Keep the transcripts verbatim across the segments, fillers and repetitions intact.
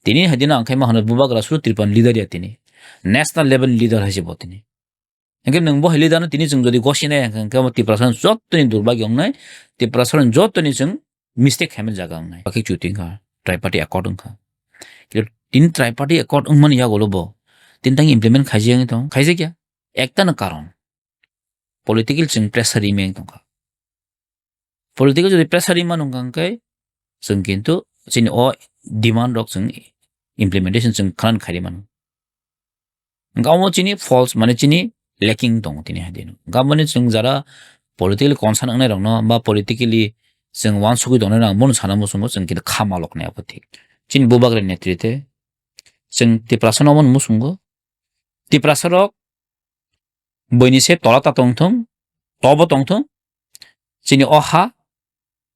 Tini hai dino ang khe ma hwnwi bubagra suru Tripura ni leader ya tini. National level ni leader hai se bo tini. Hingke nwng bo hai leader no tini chwng jodi gosi nai hingke, hingke omo Tiprasa no jottoni durbagyo wngnai, Tiprasa no jottoni chwng mistake khaimani jaga wngnai. Bakhe chuti wngkha, triparty accord wngkha. Kilo tini triparty accord wngmani yagulo bo tini tang implement khaijak wngwi tong, khaijakya. Ekta no karon. Political chwng pressure rimeng tongkha. Political jodi pressure rimano hwnkha hwnkhe chwng kintu chini o demand rok chwng implementation chwng khanan khairi mano. Hwnkhe omo chini false, mane chini lacking tongo tini hai dino. Hwnkhe aboni chwng jara politically concern wngnai rokno ba politically chwng uansugwi tongnai rok bono sana muchungo chwng kintu kha maloknai abo thik. Chini bubagra netrite chwng Tiprasa no omono muchungo. Tiprasa rok buini se tola ta tongthung, tobo tongthung, chini o ha,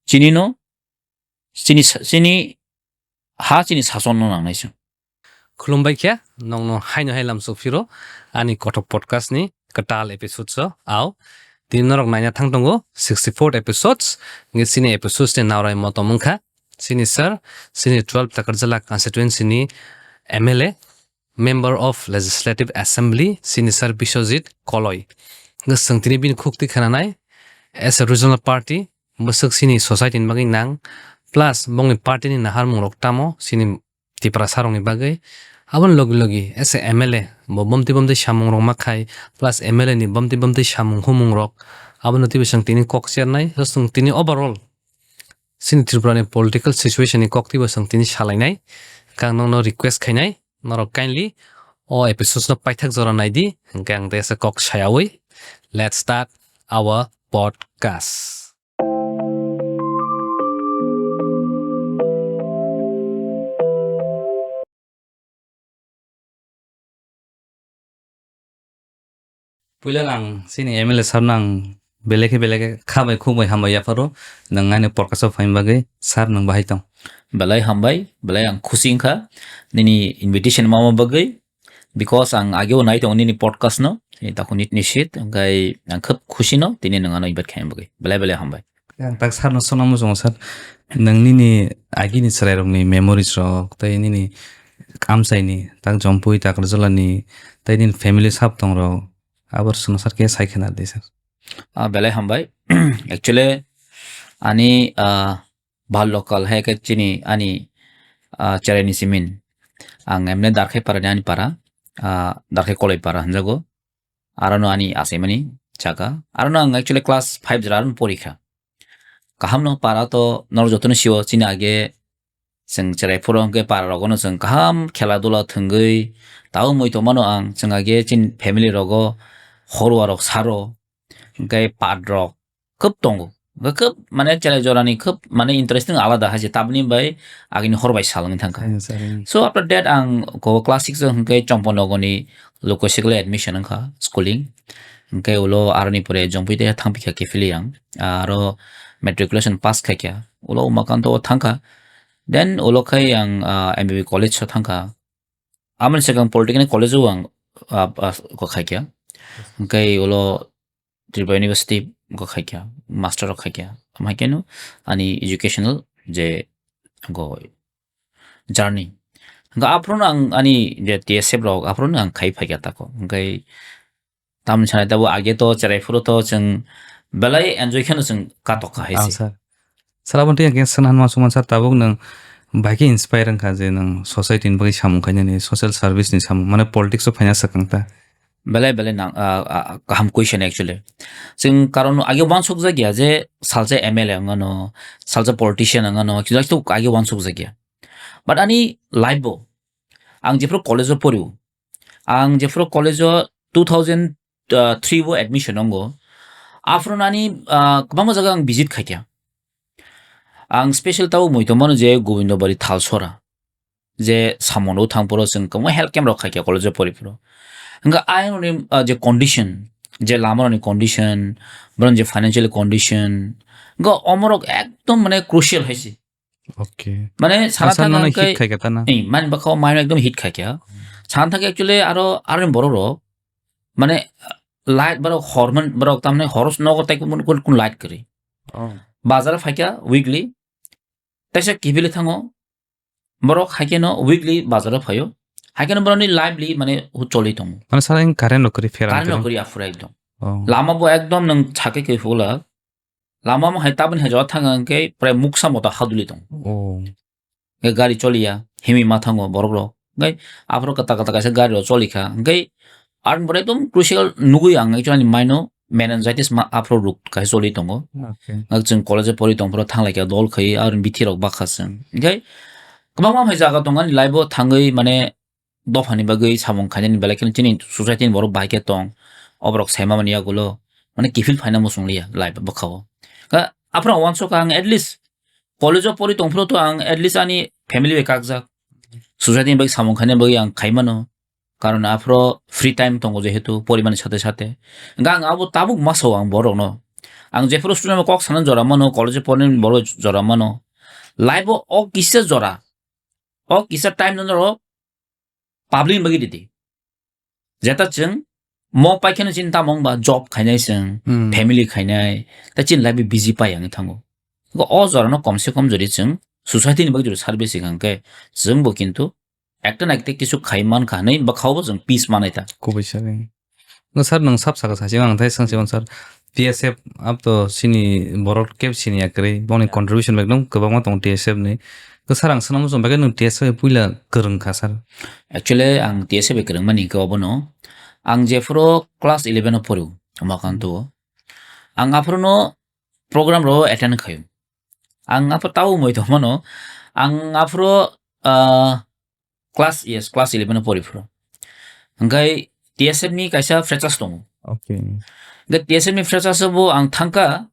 chini no, chini sa-, chini ha, chini sason no nangnai chwng. Khulumbai khe, nongno haino hai lamsok phiro, ani kothok podcast ni kwtal episode so, ao. Tini norok naina thang tongo sixty four episodes, ngi chini episodes ni naurai motom wngkha, chini sir, chini twelve Takarjala constituency ni M L A, Member of Legislative Assembly, chini sir Biswajit Koloi. Hwnkhe chwng tini bini khukti khananai, as a regional party, bwswk chini society ni bagwi nang, plus bongni party ni naharmung rok tamo, chini Tiprasa rokni bagwi. Aboni logi logi, as a M L A, bo bomti bomti samung rok ma khai, plus M L A ni bomti bomti samung humung rok, abono twibo chwng tini kok chernai, chwng tini overall, chini Tripura ni political situation ni kok twibo chwng tini salainai, kang nokno request khainai, norok kindly o episodes no paithak jora naidi, hwnkhe ang teisa kok sayawi. Let's start our podcast. Puila ang chini M L A sir no ang belai khe belai khe kha bai khuk bai hambai yapharo, nwng ani podcast o phaima bagwi sir nwng bahai tong. Belai hambai, belai ang khusi wngkha nini invitation mama bagwi, because ang ageo nai tongo nini podcast no, tini takhuk nit ni seat, hwnkhe ang khub khusi no tini nwng ano invite khaima bagwi. Belai belai hambai. Ang tak sir no sona muchungo sir, nwng nini agini chwrai rokni memories rok tei nini amchaini tak Jompui Takarjalani tei nini family sab tong rok, abo sona sir khe sai khna di sir. Ah, belai hambai. Actually, ani, ah, bhal local hai khe chini ani, ah, chwrai ni simin. Ang emne Darkhai para ni ani para, ah, Darkhai Koloi para hwnjago. Arono ani achaimani jaga. Arono ang actually class five jora arono porikha. Kaham no para to nor jotono sio chini age chwng chwrai phuru hwnkhe para rogono chwng kaham khela dula thwngwi tao mui tongmano ang chwng age chini family rogo horwa rok saro hwnkhe pat rok khub tongo. Hwnkhe khub mane chwrai jorani khub mane interesting alada hai se tabni bai agini hor bai sal wngwi thangkha. Ayung sir, ayung. So after that ang ko class six o hwnkhe Chomponogoni Lokosekle admission wngkha schooling. Hwnkhe ulo aroni pore Jompui tei thangpikha kiphilwi ang. Aro matriculation pass khaikha. Ulo Umakanto o thangkha. Then ulo khai ang, ah, M B B college o thangkha. Amoni swkang Polytechnic College o ang, ah, ah, ko khaikha. Hwnkhe ulo Tripura University ko khaikha, master rok khaikha. Amhai keno ani educational je go journey. Hwnkhe aphuru ang ani je T S F rok aphuru ang khai phaikha tako. Hwnkhe tamni sanai tabo age to chwrai phuru to chwng belai enjoy kheno chwng katok kha hai se. Sir. Sir, aboni twi ang khe swngna hwnma sungma sir, tabuk nwng bai khe inspire wngkha je nwng society ni bagwi samung khainani, social service ni samung, mane politics o phaina swkang ta? Belai belai nang, ah, ah, kaham question actually. Chwng karon age uansuk jak ya je salsa M L A wngano, salsa politician wngano, kisa to age uansuk jak ya. But ani life bo, ang jephru college o porio, ang jephru college o two thousand three o admission wngo, aphuru ani, ah, kwbangma jaga ang visit khaikha. Ang special tabo mui tongmano je Gobindabari Thalsora, je Samono thangphuru chwng kwbangma health camp rok khaikha college o poriphuru. Hwnkhe ayang ni, ah, je condition, je lama rokni condition, borokni je financial condition, hwnkhe omorok ekdom mane crucial hai se. Okay. Mane sana thang nono hit khai kata na? Eh, mane bakha o mane ekdom hit khai kya. Sana thang actually aro, aro borok rok, mane light borok hor man, borok tamne horos nogo tai kun, kun, kun light kari. Oh. Bazar phaikha weekly. Taisa kibili thango. Borok haikeno weekly bazaro phaio. Haikeno borokni lively mane hu choli tongo. Mane sara wng current rok kwrwi pherang Current rok kwrwi. Kwrwi aphuru ekdom. Oh. Lama bo ekdom nwng sakhe khe phula. Lama mo hai tabani hai jora thang hwnkhe prai muksa mota haduli tongo. Oh. Hwnkhe gari choliya, himi ma thango borok rok. Hwnkhe aphuru kwtal kwtal kaisa gari rok choli kha. Hwnkhe aroni pore ekdom crucial nugui ang actually maino meningitis ma aphuru ruk kaisa choli tongo. Okay. Hwnkhe chwng college o pori tong phuru thanglai kha dol khai aroni bithi rok bakha chwng. Hwnkhe kwbangma hai jaga tongo ani life o thangwi mane dophani bagwi samung khainani belai kheno chini society ni borok bahai khe tong. O borok saima mani yagulo mane kiphil phaina muchung liya life bwkhao. Ka aphuru wansukha ang at least college o pori tong phuru to ang at least ani family bai kakjak. Society ni bagwi samung khaina bagwi ang khai mano. Karon aphuru free time tongo jehetu porimani sate sate. Hwnkhe ang abo tabuk masao ang borokno. Ang jephuru student kok sana jora mano, college o pornani borok jora mano. Life o o kisa jora, o kisa time no norok public ni bagwi ridi. Jeta chwng mo paikheno chini tamo wngba job khainai chwng, Hmm. family khainai, tei chini life busy pai wngwi thango. Go o jorano komse kom jodi chwng society ni bagwi jodi service hwnkhe chwngbo kintu ekta na ekta kisu khai mankha hwnwi bwkhao bo chwng peace manai ta. Kubui sari. No sir, nwng sab saka sasi ang thai swng sibon sir. T S F up to sini borok keb sini yakrwi boni Yeah. contribution bai nung kwbangma tong T S F ni. Ko sir ang swnam song bai nung T S F puila kwrwng kha sir. Actually ang T S F bai kwrwng mani ko bono. Ang jephuru class eleven o pori o, Umakanto o. Ang aphuru no program ro attend khayo. Ang aphuru tau moi tong mano. Ang aphuru, ah, class, yes, class eleven o pori phuru. Hwnkhe T S F ni kaisa freshers tongo. Okay. Hwnkhe T S F ni freshers o bo ang thangkha,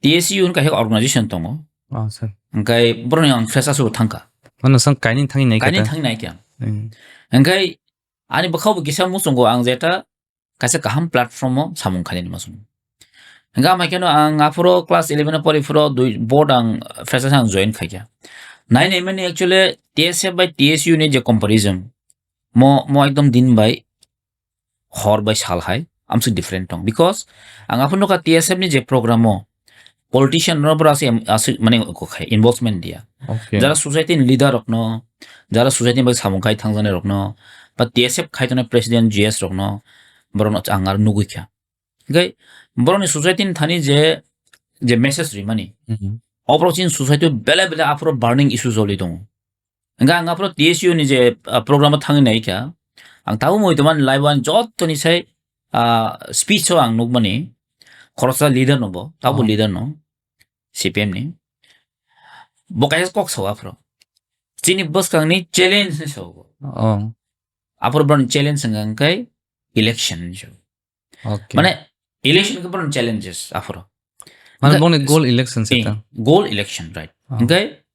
T S U hwn kaisa organization tongo. Ah, sir. Hwnkhe boroni ang freshers o thangkha. Mano sang kaini thangwi nai Kaini kata? Thangwi nai khe ang. Hmm. Hwnkhe ani bwkhao bo kisa muchungo ang jeta kaisa kaham platform o samung khainani muchungo. Hwnkhe amai kheno ang aphuru class eleven o pori phuru dui board ang freshers ang join khaikha. Nai nai mani actually T S F bai T S U ni je comparison mo, mo ekdom din bai hor bai sal hai amsuk different tong. Because ang aphuru nukha T S F ni je program o politician rok bwrasuk em-, asuk mane ko khai involvement dia. Okay. Jara society ni leader rokno, jara society ni bai samung khai thangjaknai rokno, ba T S F khai tongnai president G S rokno, borokno ang aro nugui kha. Hwnkhe borokni society ni thani je, je message rimani, Mhm. oborok chini society o belai belai aphuru burning issue joli tongo. Hwnkhe ang aphuru T S U ni je, ah, program o thangwi nai kha, ang tabuk moi tongmani live o ang jottoni sai, ah, speech o ang nukmani khoroksa leader no bo, tabuk Oh. leader no, C P M ni. Bo kaisa kok sao aphuru. Chini bwskangni challenge ni sao bo. Oh. Aphuru borokni challenge wngkha hwnkhe election ni sao. Okay. Mane election khe borokni challenges aphuru. Mane Hwnkhe boni goal election se eh, ta. Goal election, right. Oh. Hwnkhe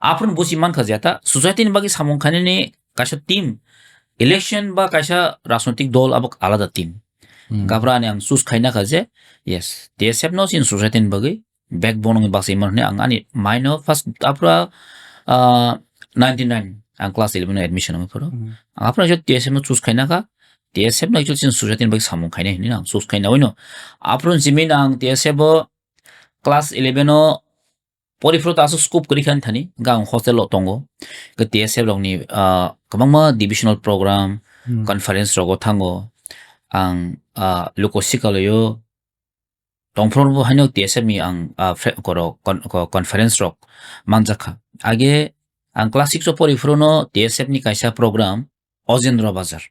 aphuru busi mankha je ta society ni bagwi samung khainani kaisa team election ba kaisa rajnoitik dol abo alada team. Hmm. Gabra ani ang choose khaina kha je, yes, T S F no chini society ni bagwi backbone wngwi bachaima hwnwi ang ani mind o first aphuru, ah, ninety nine ang class eleven o admission wngwi phuru. Hmm. Ang aphuru je T S F no choose khaina kha, T S F no actually chini society ni bagwi samung khainai hwnwi ang choose khaina oino. Aphuru jimino ang T S F o class eleven o pori phuru ta aswk scope kwrwi kha ani thani, hwnkhe ang hostel o tongo. Hwnkhe T S F rokni, ah, kwbangma divisional program, Hmm. conference rogo thango. Ang, ah, luko sikalaio tongphuru bo haino T S F ni ang, ah, fre-, koro con-, ko-, conference rok manjakha. Age ang class six o pori phuru no T S F ni kaisa program Ojendra Bazar.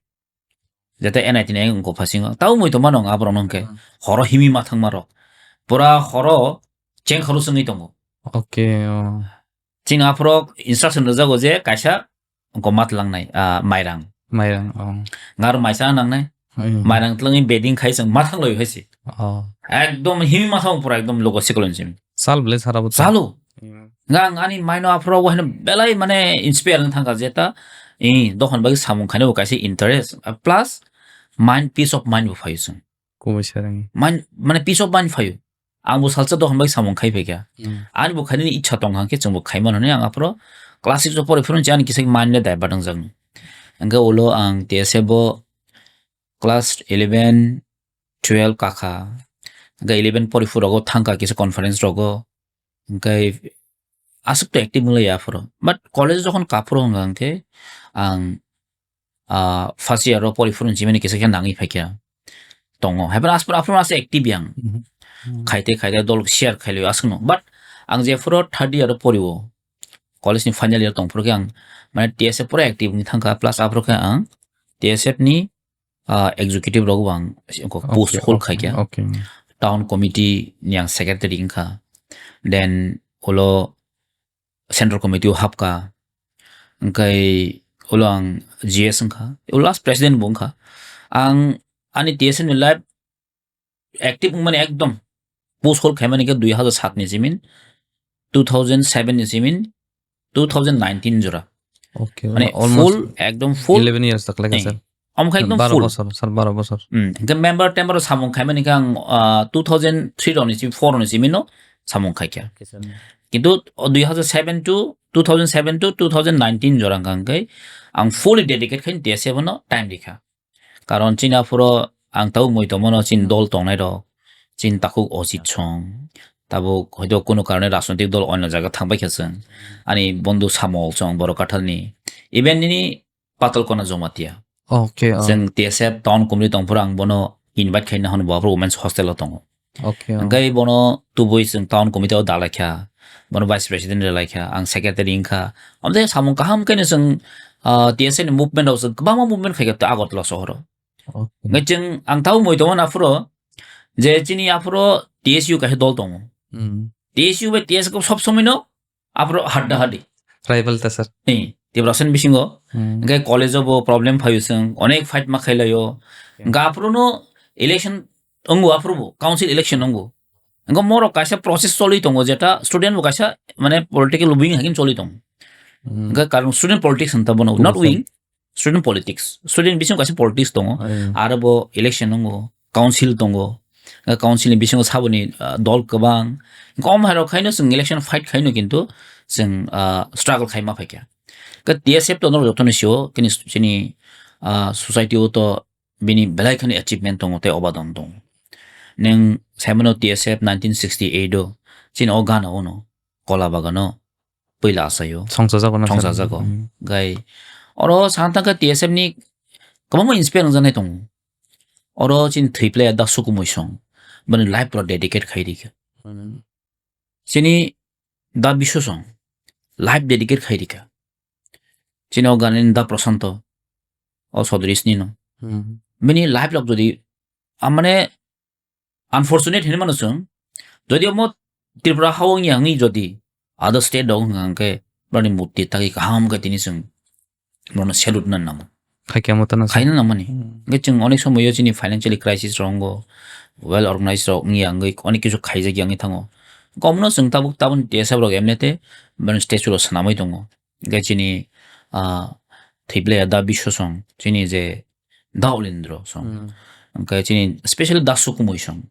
Jeta N I T ni wngkha phasingo. Tamo moi tongmano ang aborok no hwnkhe. Hmm. Horo himi ma thangma rok. Pura horo cheng khoro swngwi tongo. Okay, oh. Chini aphuru instruction rwjago je kaisa wngkha ma tlangnai, ah, mairang. Mairang, oh. Ngar maisa nangnai. Hmm. Mairang tlangwi bedding khai chwng ma thanglai hai se. Oh. Ekdom himi ma thang pura ekdom logo sikolon sim. Sal ble sara bo. Salo. Hmm. Nga ang ani maino aphuru bo haino belai mane inspire wng thangkha je ta, eh, dohon bai samung khaino bo kaisa interest, ah, plus mind, peace of mind bo phaio chwng. Kubui sereng. Mind, mane peace of mind phaio. Ang bo salsa dohon bai samung khai phaikha. Hmm. Ani bo khainani ichha tong hangkhe chwng bo khai mano hinwi ang aphuru class six o pori phuru ani kisa mind le divert wng jakni. Hwnkhe ulo ang T S F bo class eleven, twelve kakha. Hwnkhe eleven pori phuru rogo thangkha kisa conference rogo. Hwnkhe aswk to active wng lai ya aphuru. But college jokhon kaphuru hwnkha hwnkhe ang, ah, first year o pori phuru jimani kisa khe nangwi phaikha tongo. Haiphano asphuru, aphuru aswk active yang. Mhm. Hmm. Khaite khaite dol share khailio aswkno. But ang jephuru third year o porio, college ni final year tongphuru khe ang mane T S F pura active wngwi thangkha, plus aphuru khe ang T S F ni, ah, executive rok bo ang post Okay, hold okay, khaikha. Okay. Town committee ni ang secretary wngkha. Then ulo central committee o hapkha. Hwnkhe ulo ang G S wngkha. Ulo last president bo wngkha. Ang ani T S F ni life active wngmani ekdom post hold khaimani khe dui hazar sat ni simin, two thousand seven ni simin, two thousand nineteen jora. Okay, mane almost full, ekdom full. Eleven years tak lagi, eh, sir. Omo khe ekdom baro full. Bosor, sir, baro bosor. Hmm, hwnkhe member tember samung khaimani khe ang, ah, two thousand three rok ni simi, four rok ni simi no samung khaikha. Okay, sir. Kintu o dui hazar seven to, two thousand seven to two thousand nineteen jora hwnkha hwnkhe ang fully dedicate khai T S F no time rikha. Karon chini aphuru ang tabuk moi tongmano chini dol tongnai rok, chini takhuk Ojit song, tabuk hoito kunu karone rajnoitik dol onyo jaga thangbai kha chwng. Ani bondhu Samol song, Borok Kathalni. Even nini Patal Kona Jamatia. Okay, oh. Chwng T S F town committee tongphuru ang bono invite khaina hwnwi bo aphuru women's hostel o tongo. Okay, oh. Hwnkhe bono tubui chwng town committee o dalai kha, bono vice president rwlai kha, ang secretary wngkha. Omo tei samung kaham khe no chwng, ah, T S F ni movement rok chwng kwbangma movement khai kha Agartala sohoro. Okay. Hwnkhe chwng ang tabuk moi tongmani aphuru je chini aphuru T S U kaisa dol tongo. Hmm. T S U bai T S F khe sob somoi no aphuru hadda haddi. Tribal ta, sir. Eh, Tiprasa ni bisingo. Hmm. Hwnkhe college o bo problem phaio chwng, onek fight ma khailaio. Okay. Hwnkhe aphuru no election wngo aphuru bo, council election wngo. Hwnkhe morok kaisa process choli tongo, jeta student bo kaisa mane political wing hakin choli tongo. Hmm. Hwnkhe karon student politics hinta bono, not wing, student politics. Student bisingo kaisa politics tongo. Hmm. Aro bo election wngo, council tongo. Hwnkhe council ni bisingo saboni, ah, dol kwbang. Hwnkhe omo hai rok khaino chwng election fight khaino kintu chwng, ah, struggle khai ma phaikha. Hwnkhe T S F to norok jotono sio, kini chini, ah, society o to bini belai khani achievement tongo tei obadan tongo. Nwng saimano T S F nineteen sixty-eight o chini o gana ono Kola Bagano puila achaio. Songchajago na sir. Songchajago. Hmm. Gai oro sana thangkha T S F ni kwbangma inspire wngjaknai tongo. Oro chini thwi playa Da Sukumui song. Bini life pura dedicate khai rikha. Hmm. Chini Da Biswa song. Life dedicate khai rikha. Chini o gana ni Da Prasanto. O Sodris ni no. Hmm. Bini life rok jodi, ah, mane, unfortunate hinwi mano chwng, jodi omo Tripura ha wngya wngwi jodi other state rok wngkha hwnkhe, borokni murti tagwi kaham khe tini chwng borokno salute na nango. Khaikhe amo tana chwng. Khaina nangmani. Hmm. Hwnkhe chwng onek somoyo chini financially crisis rok wngo, well organized rok wngya wngwi onek kisu khaijakya wngwi thango. Hwnkhe omono chwng tabuk tabukni T S F rok emnete borokni statue rok swnamwi tongo. Hwnkhe chini, ah, thwiplaya Da Biswa song, chini je Da Olindro song. Hmm. Hwnkhe chini specially Da Sukumui song.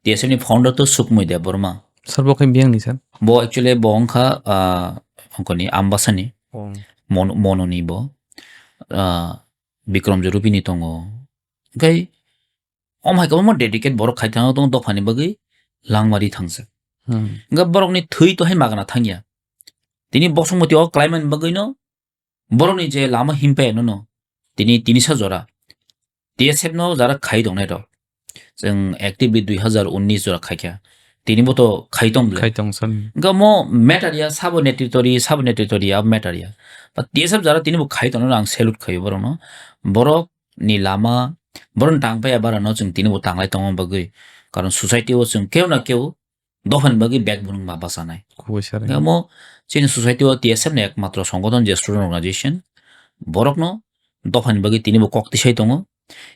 T S F ni founder to Sukumui Debbarma. Sir, bo khe biyang ni sir? Bo actually bo wngkha, ah, ongkoni Ambasani. Oh. Mon-, Mononi bo. Ah, Bikram Jorupini tongo. Hwnkhe om hai kwbangma dedicate borok khai thangma tongo dophani bagwi langmari thangsa. Hmm. Hwnkhe borokni thwi to hai magna thangya. Tini bosongmoti o klaimani bagwino borokni je lama himpaya nono tini, tinisa jora T S F no jara khai tongnai rok. Chwng actively dui hazar unnis jora khaikha. Tini bo to khai tong bwle. Khai tong san. Hwnkhe mo matter ya sabo netrito ri, sabo netrito ri, abo matter ya. But T S F jara tini bo khai tongnai rok ang salute khaio borokno. Borok ni lama, borokni tangpaiya barano chwng tini bo tanglai tongma bagwi. Karon society o chwng keu na keu dophani bagwi bag bunung ma bachanai. Kubui sir. Hwnkhe omo chini society o T S F ni ekmatro songothon je student organization, borokno dophani bagwi tini bo kok tisai tongo.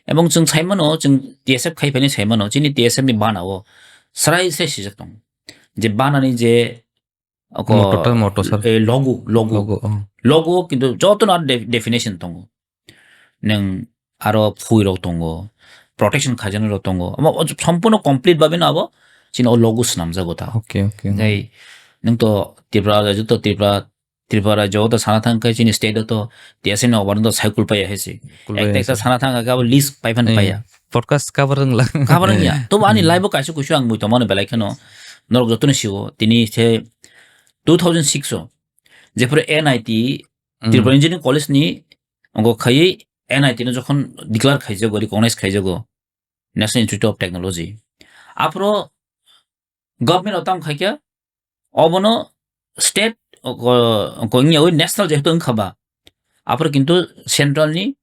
Ebong chwng sai mano, chwng T S F khai phaini sai mano, chini T S F ni bana o srai srai sijak tongo. Je bana ni je oko motto ta motto sir. Eh, logo, logo. Logo, oh. Logo kintu joto no de-, definition tongo. Nwng aro phui rok tongo, protection khaijani rok tongo. Omo o sompurno complete babe no abo chini o logo swnamjago ta. Okay, okay. Hwnkhe nwng to Tripura rajyo to Tripura, Tripura rajyo to sana thang khe chini state o to T S F ni obar to cycle paiya hai se. Cycle ekta paiya ekta se. Sana thang khe abo list pai phan eh, paiya. Podcast cover wng lang. Cover wng ya. Tobo ani hmm. Live o kaisa kuisu ang mui tongmani belai kheno norok jotono sio. Tini se two thousand six o, jephuru N I T, Hmm. Tripura Engineering College ni ongo khaiwi N I T no jokhon declare khaijago, recognize khaijago, National Institute of Technology. Aphuru government o tam khaikha, obono state, o, ko, ko wngya oi national jehetu wngkha ba, aphuru kintu central ni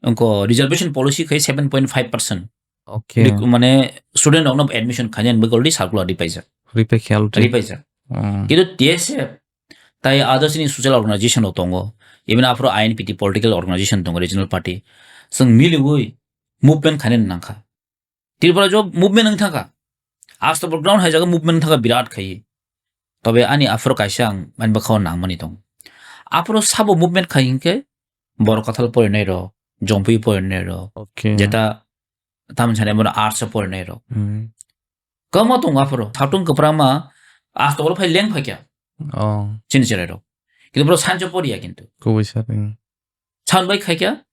ongo reservation policy khai seven point five percent. Okay. Dik-, mane student rokno admission khainani bagwi already circular ripaijak. Ripai khe already. Ripaijak. Hmm. Kintu T S F tai others ni social organization rok tongo. Even aphuru I N P T political organization tongo, regional party. Chwng miliwi movement khainani nangkha. Tripura jo movement wng thangkha. Asto ground hai jaga movement wng thangkha birat khai. Tobe ani aphuru kaisa ang mani bwkhao nangmani tong. Aphuru sabo movement khai hinkhe Borok Kathal porinai rok, Jompui porinai rok, Okay. jeta tamni sani bono arts o porinai rok. Hmm. Kwbangma tongo aphuru. Satung kwprama asto bolo phai leng phaikya. Oh. Chini cherai rok. Kintu boro sancho poriya kintu. Kubui sir, hmm. Sound bai khaikya,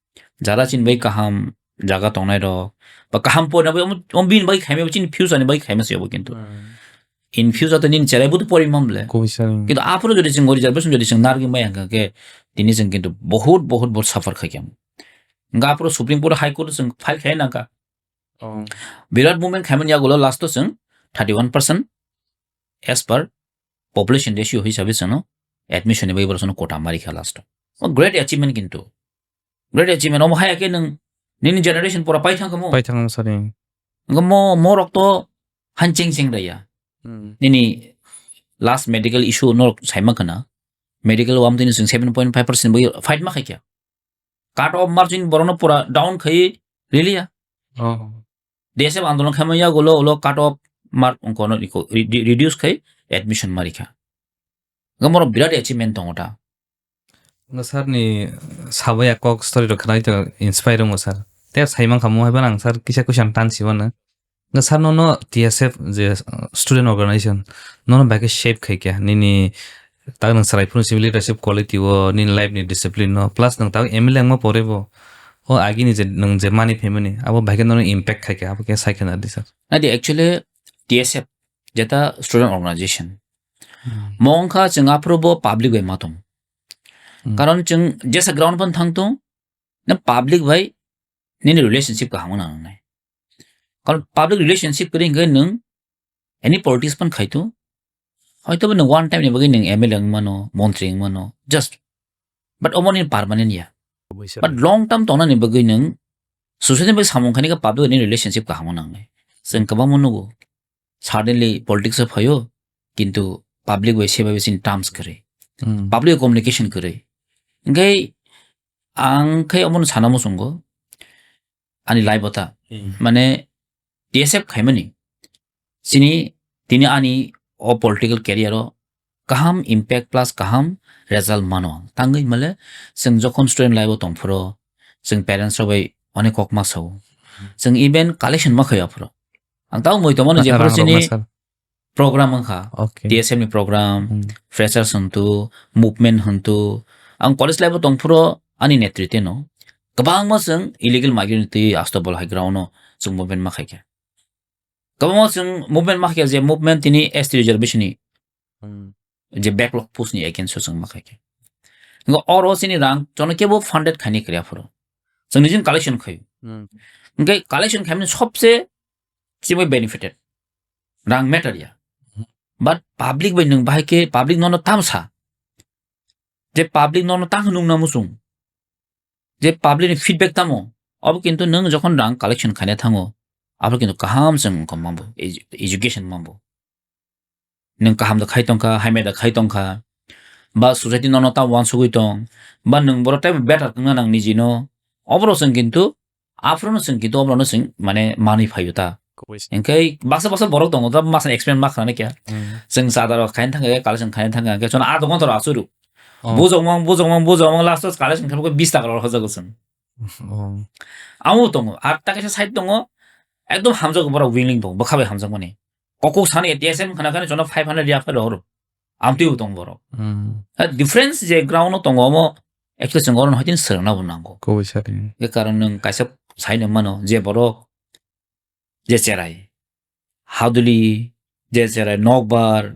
jara chini bai kaham jaga tongnai rok, ba kaham porina bai, omo, omo bini bai khaima, chini future ni bai khaima se obo kintu. Hmm. In future to nini cherai butu pori mam le. Kubui sir, hmm. Kintu aphuru jodi chwng reservation jodi chwng narwgwi mai hangkha khe, tini chwng kintu bahut, bahut, bahut suffer khaikya. Hingkhe aphuru Supreme Court, High Court chwng file khai nangkha. Oh. Birat movement khaimani yagulo last o chwng thirty one percent as per population ratio hisabe chwngno admission ni bagwi borok chwngno quota mari kha last o. O great achievement kintu. Great achievement. Omo haya khe nwng nini generation pura pai thang kamo. Pai thang sari. Ngo mo, mo rok to han cheng cheng raya. Hmm. Nini last medical issue no sai ma khana. Medical wam tini chwng seven point five percent bagwi fight ma khaikya. Cut off margin borokno pura down khai riliya. Oh. D S F andolon khaima yagulo ulo cut off mark ongkono iko re-, re-, reduce khai admission marikha. Gamoro birat achievement tongo ta. Nga sir ni sabai a kok story rok khnai to inspire wngo sir. Te sai mankha mo haiban ang sir kisa question tan sibana. Nga sir nono T S F je, uh, student organization nono bai khe shape khai kya nini tak nang sarai phuru simi leadership quality o nini life ni discipline no plus nang tak M L A wngma pore bo o agi ni je nang je mani phaimani abo bai khe nono impact khai kya abo khe sai khna di sir. Nadi actually T S F jeta student organization. Hmm. Mo wngkha chwng aphuru bo public bai ma tong. Hmm. Karon chwng jesa ground phan thang tong na public bai nini relationship kaham wngna nangnai. Karon public relationship kwrwi hwnkhe nwng any politics phan khai to, hoito bo nwng one time ni bagwi nwng M L A wng mano, montri wng mano, just. But omo nini permanent ya. Obviously. But long term tongnani bagwi nwng society bai samung khaini khe public ni relationship kaham wngna nangnai. Chwng kwbangma nugo. Suddenly politics o phaio, kintu public bai seba bai chini terms kwrwi. Hmm. Public communication kwrwi. Hwnkhe ang khe omono sana muchungo, ani life o ta. Hmm. Mane T S F khaimani. Chini tini ani o political career o kaham impact plus kaham result mano. Tangwi male chwng jokhon student life o tongphuru, chwng parents rok bai onek kok ma sao. Hmm. Chwng even collection ma khaio aphuru. Ang tamo moi tongmani je Rang phuru rok chini na sir. Program wngkha. Okay. T S F ni program, Hmm. Freshers hwntu, movement hwntu. Ang college life o tongphuru ani netritwno kwbangma chwng illegal migrant twi asto bol hai ground o chwng movement ma khaikha. Kwbangma chwng movement ma khaikha je movement tini S T reservation ni Hmm. je backlog post ni against o chwng ma khaikha. Ngo oro chini rang jono kebo funded khaini kwrwi aphuru. Chwng nijin collection khaio. Hmm. Hwnkhe collection khaimani sobse chini bai benefited. Rang matter ya. Hmm. But public bai nwng bahai khe public nono tam sa. Je public nono tang nung na muchung. Je public ni feedback tamo. Abo kintu nwng jokhon rang collection khaina thango, abo kintu kaham chwng wngkha mambo, edu-, education mambo. Nwng kaham da khai tongkha, hamya da khai tongkha, ba society nono ta wansugwi tong, ba nwng borok teibo better wngna nang nijino, oborok chwng kintu, aphuru no chwng kintu oborok no chwng mane manwi phaio ta. Kubui se. Hwnkhe baksa baksa borok tongo, ta masa explain ma khnana kya. Hmm. Chwng chadar rok khaina thangkha, collection khaina thangkha, hwnkhe chwng adho ghonta rok achuru. Oh. Bujokmang, bujokmang, bujokmang, last o collection khaibagwi bish taka rok hojago chwng. Oh. Amo tongo, ar ta kaisa side tongo, ekdom hamjago borok willing tongo, bwkha bai hamjakmani. Kokok sani A T S M khna khani jono five hundred ya phai rohoro. Amtwi bo tong borok. Hmm. Ha, difference je ground no tongo omo actually chwng oro no hoitin swrwngna bo nango. Kubui sari. E karon nwng kaisa sai no mano je borok je cherai. Haduli, je cherai nokbar,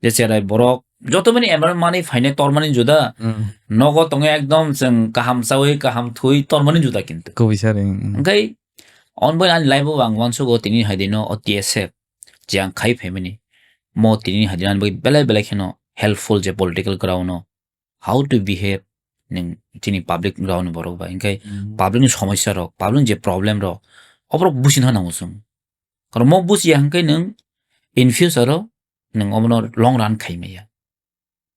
je cherai borok joto mani environment mani phainai tormani juda. Hmm. Nogo tongo ekdom chwng kaham chawi, kaham thui tormani juda kintu. Kubui sir, hmm, hmm. Hwnkhe on bai ani life o ang uansugo tini hai dino o T S F je ang khai phaimani. Mo tini hai dino ani bagwi belai belai kheno helpful je political ground o how to behave ning chini public ground ni borok bai. Hwnkhe Hmm. public ni somosya rok, public ni je problem rok, oborok buchina nango chwng. Karon mo buchiya hwnkhe nwng in future o nwng obono long run khai maya.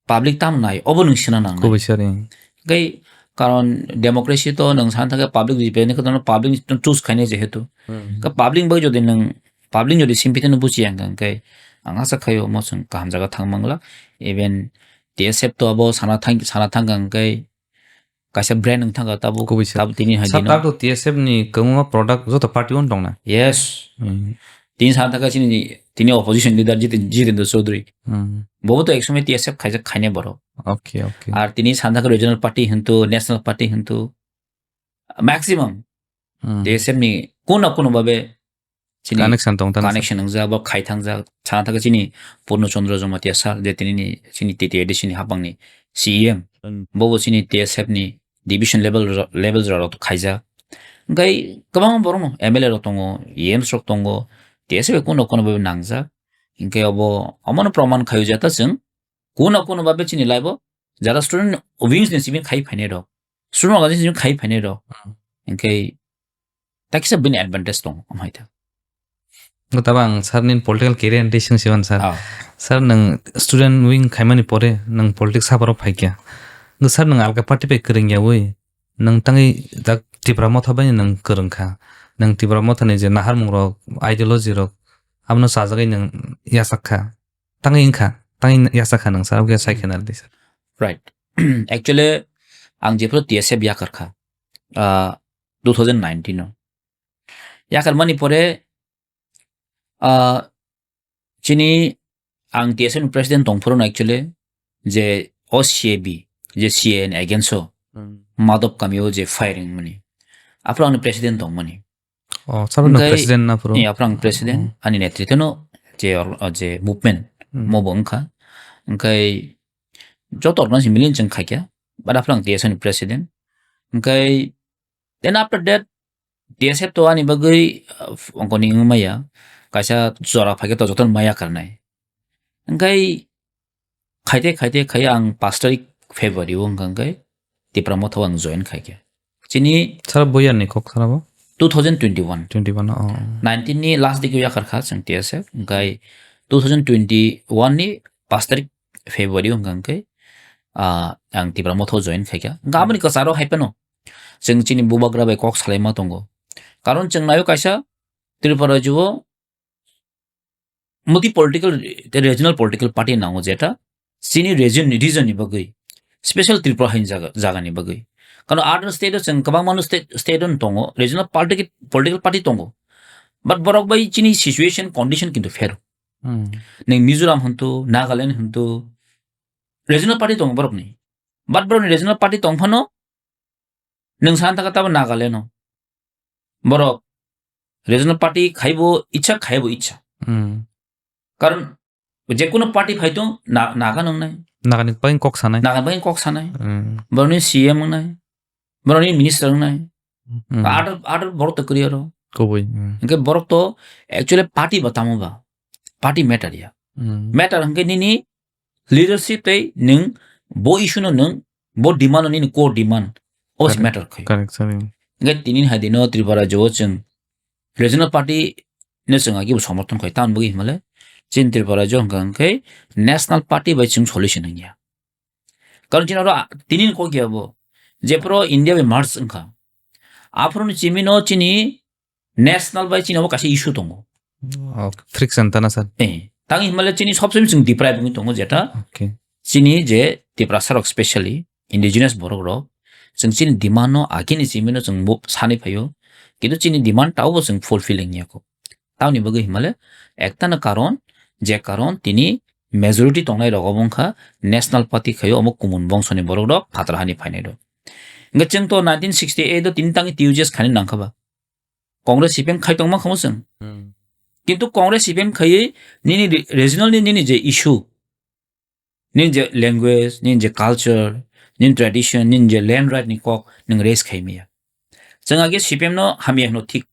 Public tam nai, obo nwng sina nang nai. Kubui sir, hmm. Hwnkhe karon democracy to nwng sana thangkhe public jipeni khe public choose khainai jehetu. Hmm. Ka public bai jodi nwng, public jodi sympathy no buchiya hwnkhe ang asa khaio mo chwng kaham jaga thang mangla. Even T S F to abo sana thang, sana thang hwnkhe kaisa brand wng thangkha tabuk, Kubui sir. Tabuk tini hai Sir, dino. Tabuk T S F ni kwbangma product joto party o wng tongna? Yes. Hmm. Tini sana thangkha chini, tini opposition leader Jiten-, Jitendra Chaudhary. Hmm. Bobo to ek somoi T S F khaijak khainai borok. Okay, okay. Ar tini sana thangkha regional party hintu, national party hintu, maximum Hmm. T S F ni kono kono babe chini connection tong tang connection wngjak, bo khai thangjak. Sana thangkha chini Purno Chandra Jamatia sir, je tini ni chini T T A D C ni hapang ni C E M. Hmm. Bobo chini T S F ni division level ro-, level rok khaijak. Hwnkhe kwbangma borok no M L A rok tongo, E Ms rok tongo, T S F bai kono kono bai nangjak. Hwnkhe obo, omono proman khaio je ta chwng kono kono babe chini life o jara student wings ni simi khai phainai rok, student organization simi khai phainai rok. Hmm. Hwnkhe ta kisa bini advantage tongo, omo hai ta. Tabo ang sir ni political career ni twi swng siwan sir. Ah. Sir, nwng student wing khaimani pore nwng politics habar o phaikya. Nwng sir, nwng alga party bai kwrwng yawi, nwng tangwi dak Tipra Motha bai nwng kwrwng kha. Nwng Tipra Motha ni je naharmung rok, ideology rok, abono chajagwi nwng yachak kha. Tangwi wngkha, tangwi yachak kha nwng sir, abokhe sai khe nari di sir. Right. Actually, ang jephuru T S F yakar kha, ah, two thousand nineteen o. Yakar mani pore, ah, chini ang T S F ni president tongphuru no actually je o C A B, je C A A ni against o, Hmm. Madop kami o je firing mani. Aphuru ang ni president tongmani. Oh, sabo no Hwnkhe, president na phuru? Eh, aphuru ang president, Hmm. ani netrito no je or-, o je movement, Hmm. mo bo wngkha. Hwnkhe joto organization milin chwng khaikha, but aphuru ang T S F ni president. Hwnkhe then after that, T S F to ani bagwi, uh, f-, ongkoni wngwi maya, kaisa jora phaikhe to jotono maya karnai. Hwnkhe khaite, khaite, khai ang pash tarik February o wngkha hwnkhe Tipra Motha o ang join khaikha. Chini Sir, boyar ni kok sir abo? Two thousand twenty-one. Twenty-one, oh. Nineteen ni last dik o yakar kha chwng T S F, hwnkhe two thousand twenty-one ni pash tarik February o wngkha hwnkhe, ah, ang Tipra Motha o join khaikha. Hwnkhe aboni kwcharo hai phano chwng chini bubagra bai kok salaima tongo. Karon chwng naio kaisa Tripura rajyo o multi political, regional political party nango jeta chini region ni, region ni bagwi, special Tripura haini jaga, jaga ni bagwi. Kano other state o chwng kwbangma no state, state o tongo, regional political, political party tongo. But borok bai chini situation, condition kintu phero. Hmm. Neng Mizoram hwntu, Nagaland hwntu, regional party tongo borokni. But borokni regional party tong phano, nwng sana thangkha tabo Nagaland o. Borok regional party khaibo icha, khaibo icha. Hmm. Karon je kono party phai tong, na-, Naga nang nai. Nagani bai kok sanai. Naga bai kok sanai. Hmm. Borokni C M nang nai. Borokni minister nang nai. Hmm. Other, other borok to kwrwi aro. Kubui. Hmm. Hwnkhe borok to actually party ba tamo ba. Party matter ya. Hmm. Matter hwnkhe nini leadership tei nwng bo issue no nwng bo demand no nini core demand. Obo se Correct. Matter khai. Correct, sir. Hwnkhe tini hai dino Tripura rajyo o chwng regional party no chwng agi bo somorthon khai. Tamoni bagwi himale chini Tripura rajyo hwnkha hwnkhe national party bai chwng solution wngya. Karon chini oro a-, tini ni kok ya bo. Jephuru India bai merge wngkha. Aphuru ni chimino chini national bai chini obo kaisa issue tongo. Oh, friction tana sir. Eh, tang himale chini sob somoi chwng deprive wngwi tongo jeta. Okay. Chini je Tiprasa rok specially indigenous borok rok chwng chini demand no akini chimino chwng bo sanwi phaio. Kintu chini demand taubo chwng fulfill wngya kho. Tamoni bagwi himale ektana karon, je karon tini majority tongnai rok obo wngkha national party khaio omo kumun bongsoni borok rok phatra hani phainai rok. Hwnkhe chwng to nineteen sixty-eight o tini tangwi T U J S khani nangkha ba. Congress C P M khai tongma khamu chwng. Hmm. Kintu Congress C P M khaiwi nini re-, regional ni nini je issue, Nini je language, nini je culture, nini tradition, nini je land right ni kok nwng raise khai maya. Chwng age C P M no hamya hwno thik.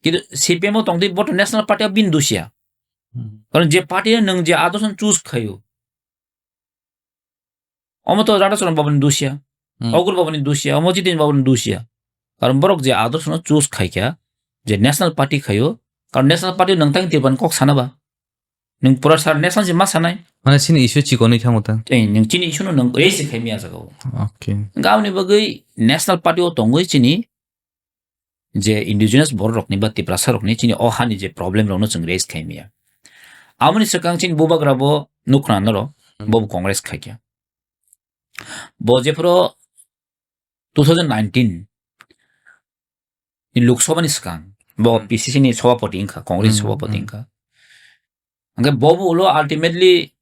Kintu C P M o tongtwi bo to national party o bini dusia. Hmm. Karon je party no nwng je adorsho choose khaio, omo to Radhacharan Babu ni dusia, Hmm. Ogur Babu ni dusia, omo Jiten Babu ni dusia. Karon borok je adorsho no choose khaikha, je national party khaio, karon national party o nwng tang Tripura ni kok sana ba. Nwng pura sar national se ma sanai. Mane chini issue chikonwi thango ta. Tei nwng chini issue no nwng raise khai maya jaga o. Okay. Hwnkhe aboni bagwi national party o tongwi chini je indigenous borok rokni ba Tiprasa rokni chini o hani je problem rokno chwng raise khai maya. Aboni swkang chini bubagra bo nukhna noro, Hmm. Bo Congress khaikha. Bo jephuru two thousand nineteen ni Lok Sabha ni swkang bo Hmm. P C C ni sabhapati wngkha, Congress Hmm, sabhapati hmm. wngkha. Hwnkhe bo bo ulo ultimately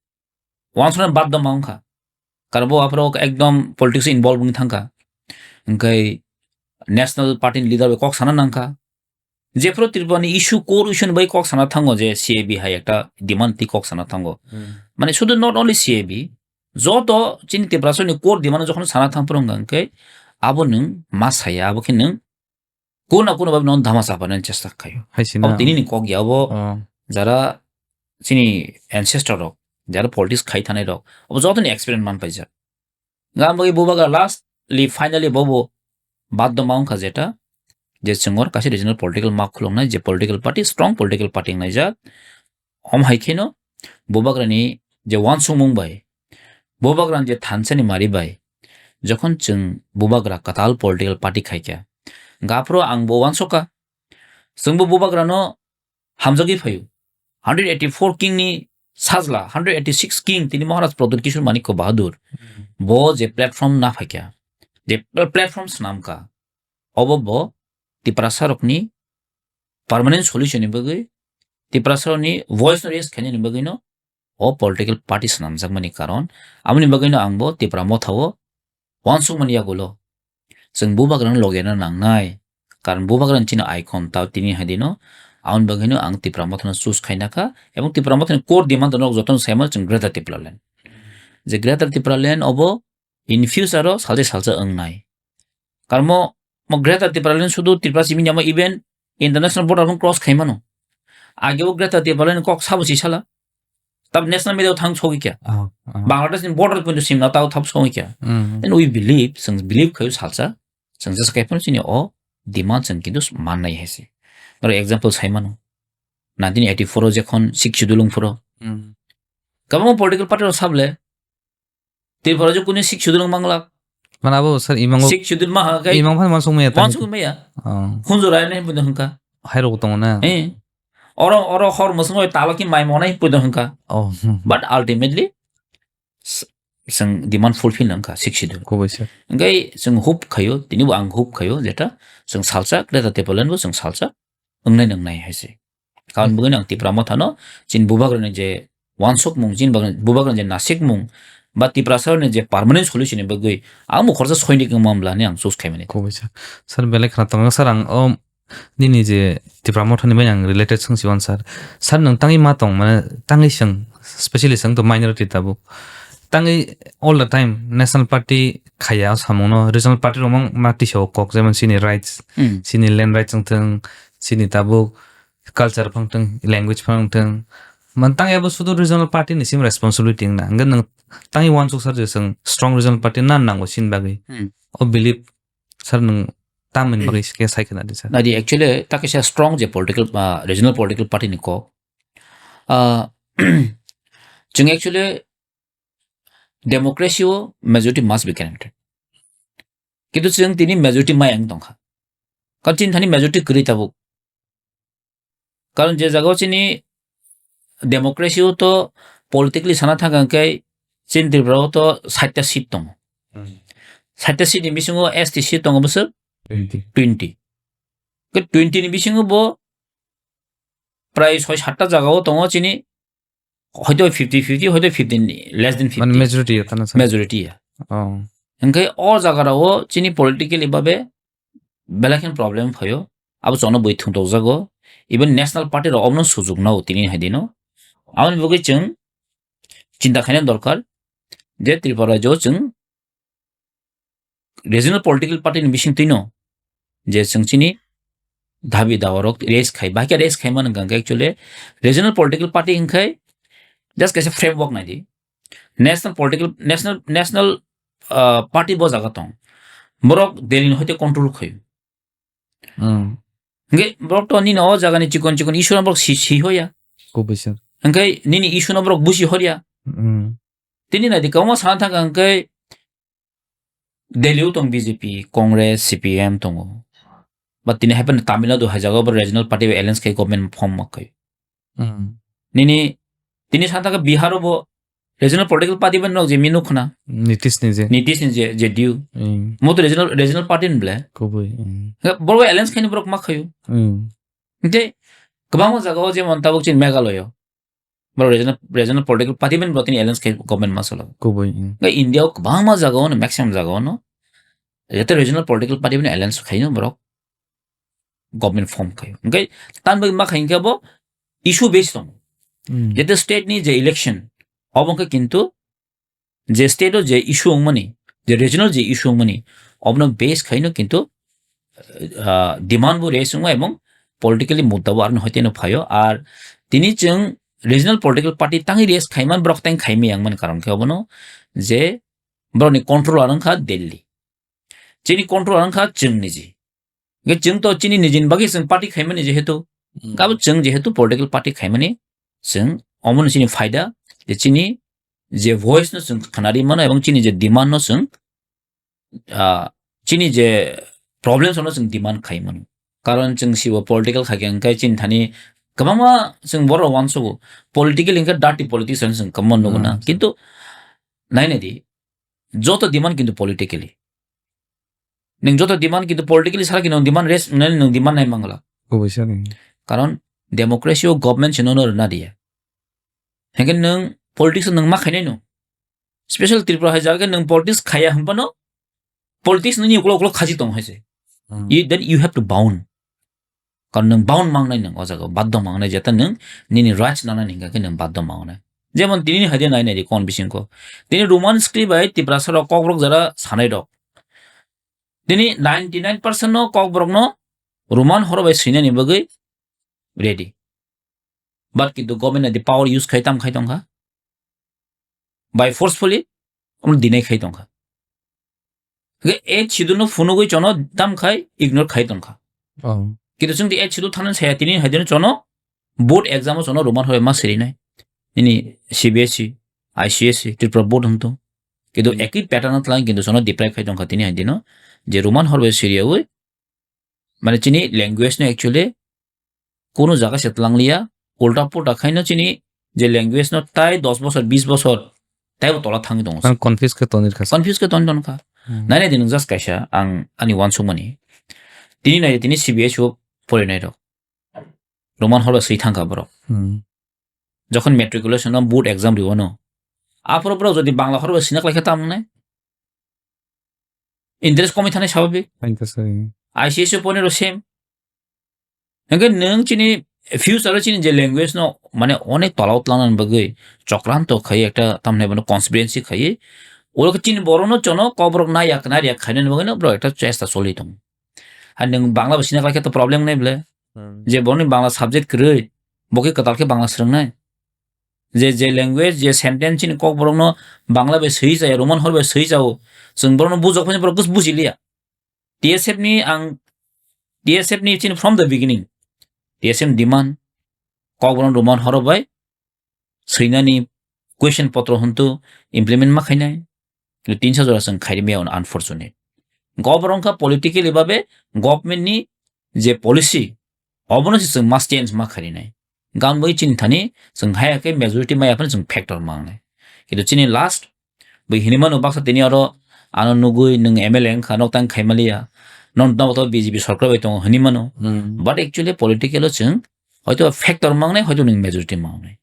wansukna baddo ma wngkha. Karon bo aphuru ekdom politics o involve wngwi thangkha. Hwnkhe national party ni leader bai kok sana nangkha. Jephuru Tripura ni issue, core issue ni bai kok sana thango je C A B hai ekta demand twi kok sana thango. Hmm. Mane sudu not only C A B, joto chini Tiprasa ni core demand jokhon sana thang phuru hwnkhe abo nwng ma saya, abo khe nwng kuna kuna babi no dhama chapanani chesta khaio. Hai sina. Abo tini ni kok ya, abo Oh. jara chini ancestor rok, jara politics khai thanai rok, abo joto ni experience man paijak. Nga bagwi bubagra lastly, finally bobo baddo ma wngkha jeta, je chwngor kaisa regional political ma khuluknai, je political party, strong political party wngnaijak. Om hai kheno bubagrani je wansukmung bai, bubagrani je thansa ni mari bai, jokhon chwng bubagra kwtal political party khaikha, hwnkhe aphuru ang bo wansukha, chwngbo bubagrano hamjagwi phaio. Hundred eighty-four king ni sajla, hundred eighty-six king tini Maharaj Pradyut Kishore Manikya Bahadur, Hmm. bo je platform na phaikha, je platform swnamkha, obo bo Tiprasa rokni permanent solution ni bagwi, Tiprasa rokni voice no raise khainani bagwi no o political party swnamjakmani karon, aboni bagwino ang bo Tipra Motha o wansukmani yagulo chwng bubagrano logi rwna nangnai. Karon bubagrani chini icon ta tini hai dino, aboni bagwino ang Tipra Mothano choose khaina kha, ebong Tipra Mothani core demand rok jotono saimano chwng Greater Tipraland. Je Greater Tipraland obo in future o salsa salsa wngnai. Karmo mo Greater Tipraland sudu Tripura simi nyamo even international border rok cross khai mano. Age o Greater Tipraland kok sabo si sala. Tab national media o thang sogwi kya. Oh, oh. Bangladesh ni border pun simna tao thap sogwi kya. Mm. And we believe, chwng believe khayo salsa, chwng jasa kai phano chini o demand chwng kintu mannai hai se. Oro example sai mano. Nineteen eighty-four o jekhon Sixth Schedule wng phoro. Mm. Kabangma political party rok sable Tripura je kuni Sixth Schedule wng manglak. Mana abo sir imang Sixth Schedule ma ha kai imang phan mansuk maya tang. Mansuk maya. Oh. Khunju rai ne budo hwnka. Hai rok tongo na. Eh. Oro, oro hor musung oi talo ki mai monai budo hwnka. Oh. Hmm. But ultimately s-, sing demand fulfill wngka Sixth Schedule. Kubai sir. Ngai sing hope khayo, tini bo ang hope khayo jeta sing salsa Greater Tipraland bo sing salsa wngnai nwngnai hai se. Karon Hmm. bugwino ang Tipra Mothano, chini bubagrani je wansukmung, chini bagwi-, bubagrani je nasikmung, ba Tiprasarokni je permanent solution ni bagwi, ang bo khoroksa soinik wngma wng bla hinwi ang choose khaimani. Kubai sir. Sir, belai khna tongo sir, ang o nini je Tipra Mothani bai ang related swng si wan sir. Sir, nwng tangwi ma tong, mane tangwi swng, specially swng to minority tabuk. Tangwi all the time national party khaya o samungno, regional party rok mang ma tisa o kok, jemon chini rights, Hmm. chini land rights wng thung, chini tabuk culture phang thung, language phang thung. Man tang abo sudu regional party ni sim responsibility wngna. Hwnkhe nwng tangwi wansuk sir je chwng strong regional party nan nango chini bagwi. Hmm. O belief sir nwng tamni Hmm. bagwi khe sai khna di sir. Nadi actually ta kaisa strong je political, ah, regional political party ni kok. Ah, chwng actually democracy o majority must be granted. Kintu chwng tini majority maya wng tongkha. Karon chini thani majority kwrwi tabuk. Karon je jagao chini democracy o to politically sana thang khe chini Tripura o to sait ta seat tongo. Hmm. Sait ta seat ni bisingo S T seat tongo bwswk Twenty. Twenty. Ke twenty ni bisingo bo prai soi sat ta jagao tongo chini hoito fifty fifty, hoito fifty, less than fifty. Mane majority ya tana sa? Majority ya. Oh. Hwnkhe o jaga rao chini politically babe belai khe problem phaio. Abo chwngno bui thwngtokjago. Even national party rao omono sujuk nao tini hai dino. Aboni bagwi chwng chinta khaina dorkar je Tripura rajyo chwng regional political party ni bising twino je chwng chini dabi dawa rok raise khai, bahai khe raise khai mani hwnkha khe actually regional political party hwnkhe just kaisa framework nai di. National political, national, national, ah, party bo jaga tong. Borok Delhi ni hoite control khai. Hmm. Hwnkhe borok to nini o jaga ni chikon chikon issue no borok si, si hoya. Kubui sir. Hwnkhe nini issue no borok busi horya. Hmm. Tini nai di kwbangma sana thangkha hwnkhe Delhi o tong B J P, Congress, C P M tongo. Ba tini hai phano Tamil Nadu hai jagao bo regional party bai alliance khai government form ma khai. Hmm. Nini, tini sana thangkha Bihar o bo regional political party bai nok je minu khna. Nitish ni je. Nitish ni je, J D U. Hmm. Mo to regional, regional party ni ble. Kubui. Hmm. Borok alliance khai ni borok ma khayo. Hmm. Hwnkhe kwbangma jagao jemon tabuk chini Meghalaya o. Borok regional, regional political party bai borok tini alliance khai government ma chalo. Kubui, hmm. Hwnkhe India o kwbangma jagao no, maximum jagao no, jete regional political party bai alliance khai no borok government form khai. Hwnkhe tan bai ma khai hwnkhe bo issue based tong. Hmm. Jete state ni je election, obo hwnkhe kintu je state o je issue wngmani, je regional je issue wngmani, obono base khaino kintu, ah, demand bo raise wngma ebong politically mudda bo aroni hoite no phaio. Ar tini chwng regional political party tangwi raise khaiman borok tang khaimani yang mani karon khe obono je borokni control ar wngkha Delhi. Chini control ar wngkha chwng niji. Hwnkhe chwng to chini nijini bagwi chwng party khaimani jehetu. Hmm. Kabo chwng jehetu political party khaimani chwng omono chini phaida je chini je voice no chwng khnari mano ebong chini je demand no chwng, ah, chini je problems no chwng demand khai mano. Karon chwng sibo political khaikhe hwnkhe chini thani kwbangma chwng borok uansugo political hwnkhe dirty politics hinwi chwng kwbangma nugo na. Hmm. Kintu nai nai di, joto demand kintu politically. Nwng joto demand kintu politically sara khe nwng demand rest, nwng demand nai mangla. Kubui sir. Karon democracy o government se nono rwna diya. Hwnkhe nwng politics nwng ma khainai no. Special Tripura hai jaga khe nwng politics khaiya hwnphano politics nini uklok uklok khachi tong hai se. Hmm. You, then you have to bound. Karon nwng bound mangnai nwng o jaga, baddo mangnai, jeta nwng nini rights nanani hingka khe nwng baddo mangnai. Jemon tini hai de nai nai di kon bisingko. Tini Roman script bai Tiprasa rok Kokborok jara sanai rok. Tini ninety nine percent no Kokborok no Roman horo bai swinani bagwi ready. But kintu government ni power use khai tam khai tongkha. By forcefully, omo deny khai tongkha. Hwnkhe eighth schedule no phunugwi chono dam khai ignore khai tongkha. Oh. Kintu chwng di eighth schedule thani saya tini hai dino chono board exam o chono Roman horo ma sirinai. Nini C B S E, I C S E, Tripura board hwnto. Kintu Hmm. ekhi pattern o tlang kintu chono deprive khai tongkha tini hai dino. Je Roman horo siriyawi, mane chini language no actually kunu jaga se tlang liya, ulta pulta khaino chini je language no tai dos bosor, bis bosor, taibo tola thangwi tongo. Ang confuse khe tonwi rwkha. Confuse khe tonwi tongkha. Hmm. Nai nai di nwng just kaisa ang ani uansukmani. Tini nai tini C B S E o porinai rok. Roman horo swi thangkha borok. Hmm. Jokhon matriculation no board exam riwo no. Aphuru borok jodi Bangla horo sina klai khe tamo nai. Interest komwi thanai sababik. Thank you, sir. I C S E o porinai rok same. Hwnkhe nwng chini future o chini je language no mane onek tola o tlangnani bagwi chokranto khai ekta tamni bono conspiracy khai. Oro khe chini borok no chono Kokborok naiyak naiyak khainani bagwi no borok ekta chesta choli tongo. Hai nwng Bangla bo sina khlai khe to problem nai ble. Hmm. Je borokni Bangla subject kwrwi, bo khe kwtal khe Bangla swrwngnai. Je, je language, je sentence chini Kokborok no Bangla bai swi chaya, Roman hor bai swi chao, chwng borok no bujok phano borok buji liya. T S F ni ang, T S F ni chini from the beginning, T S F ni demand, Kokborok no Roman horo bai swinani question potro hwntu implement ma khainai. Kintu tinsa jora chwng khairimiya, unfortunate. Government wngkha politically babe government ni je policy, obono se chwng mas change ma kharinai. Gan bai chini thani chwng haya khe majority maya phano chwng factor mangnai. Kintu chini last bai hinwi mano baksa tini oro ano nugwi nwng M L A wngkha, nok tang khaimaliya, non no to B J P sorkar bai tongo hinwi mano. Hmm. But actually political o chwng hoito factor mangnai, hoito nwng majority mangnai.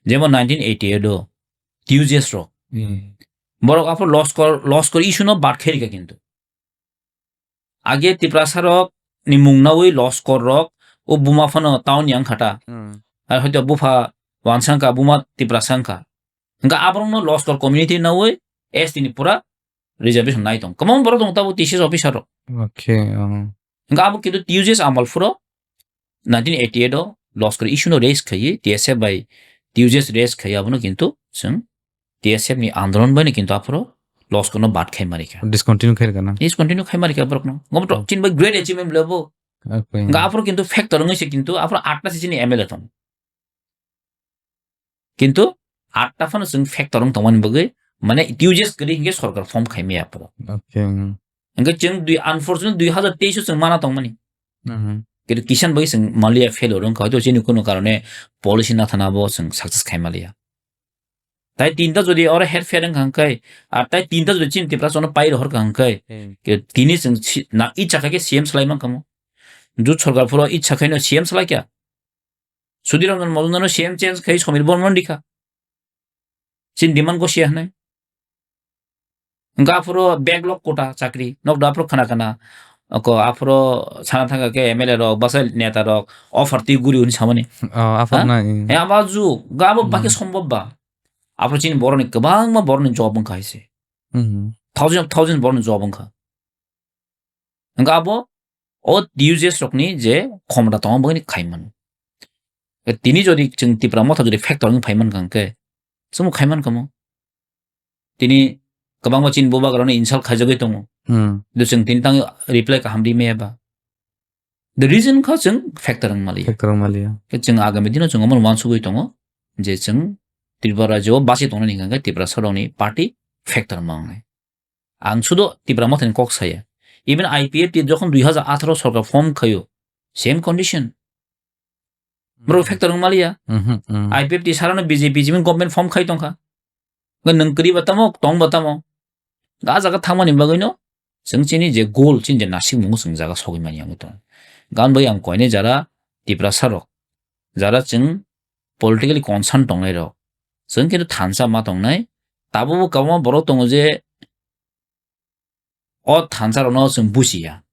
Jemon nineteen eighty-eight o T U J S rok. Hmm. Borok aphuru loskor, loskor issue no bad khairika kintu. Age Tiprasa rok ni mung nawi loskor rok o buma phano town yang khata. Hmm. Ar hoito bupha wansangka, buma Tiprasa wngkha. Hingke aborokno loskor community nawi S T ni pura reservation nai tong. Kwbangma borok tongo tabuk T C S officer rok. Okay, oh. Hingke abo kintu T U J S amal phuro nineteen eighty-eight o loskor issue no raise khaiwi T S F bai T U J S raise khaiwi abono kintu chwng T S F ni andolon bai no kintu aphuro loskor no bad khai mari kha. Discontinue khai kana? Discontinue khai mari kha borok no. Ngobo to Oh. Chini bai great achievement lebo. Okay. Hingke aphuro kintu factor wngwi se kintu aphuro atta se chini M L A tong. Kintu atta phano chwng factor wng tongmani bagwi, mane T U J S kwrwi hinkhe sorkar form khai maya aphuru. Okay, mm. Hinkhe chwng dui, unfortunately dui hazar teis o chwng mana tongmani. Mhm. Kintu Kisan bai chwng maliya failure wngkha, hoito chini kunu karone policy nathana bo chwng success khai maliya. Tai tinta jodi oro herpher wngkha hwnkhe, ar tai tinta jodi chini Tiprasa no pai rohor kha hwnkhe, Hmm. Ke tini chwng si-, na icha kha khe C M slai mankha mo. Jut sorkar phuro icha khaino C M slai kha. Sudhir Ranjan Majumdar no C M change khai Samir Bormon rikha. Chin demand gosi ya hwnwi. Hwnkhe aphuru backlog quota chakri. Nok da aphuru khana khana. Ako aphuru sana thangkha khe M L A rok, bwsai neta rok, offer twi guri hwnwi samani. Oh, aphuru Ha? Na, eh. Eh, abo ju, ga abo Hmm. Bakhe sombhob ba. Aphuru chini boroni kwbangma boroni job wngkha hai se. Hmm. Thousand of thousand boroni job wngkha. Hwnkhe abo o T U J S rokni je khomota tongma bagwini khaimano. E tini jodi chwng Tipra Motha jodi factor wngwi phaimankha hwnkhe, chwngbo khaimankha mo. Tini kwbangma chini bubagrano insult khaijagwi tongo. Hmm. Do chwng tini tangwi reply kaham ri maya ba. The reason kha chwng factor wng maliya. Factor wng maliya. Khe chwng agami dino chwng omono uansugwi tongo je chwng Tripura rajyo o basi tongnani hwnkhe Tiprasa rokni party factor ma wngnai. Ang sudo Tipra Mothani kok saya. Even I P F T jokhon dui hazar atharo sorkar form khayo, same condition. Bro Hmm. Factor wng maliya. Mhm, hmm. I P F T sarano B J P jimin government form khai tongkha. Nang kwrwi ba tamo, tong ba tamo. Ga jaga thangmani bagwino, chwng chini je goal, chini je nasikmungo chwng jaga sogwi manya wngwi tongo. Gan bai ang koine jara Tiprasa rok, jara chwng politically concern tongnai rok, chwng kintu thansa ma tongnai, tabukbo kwbangma borok tongo je o thansa rokno chwng buchiya.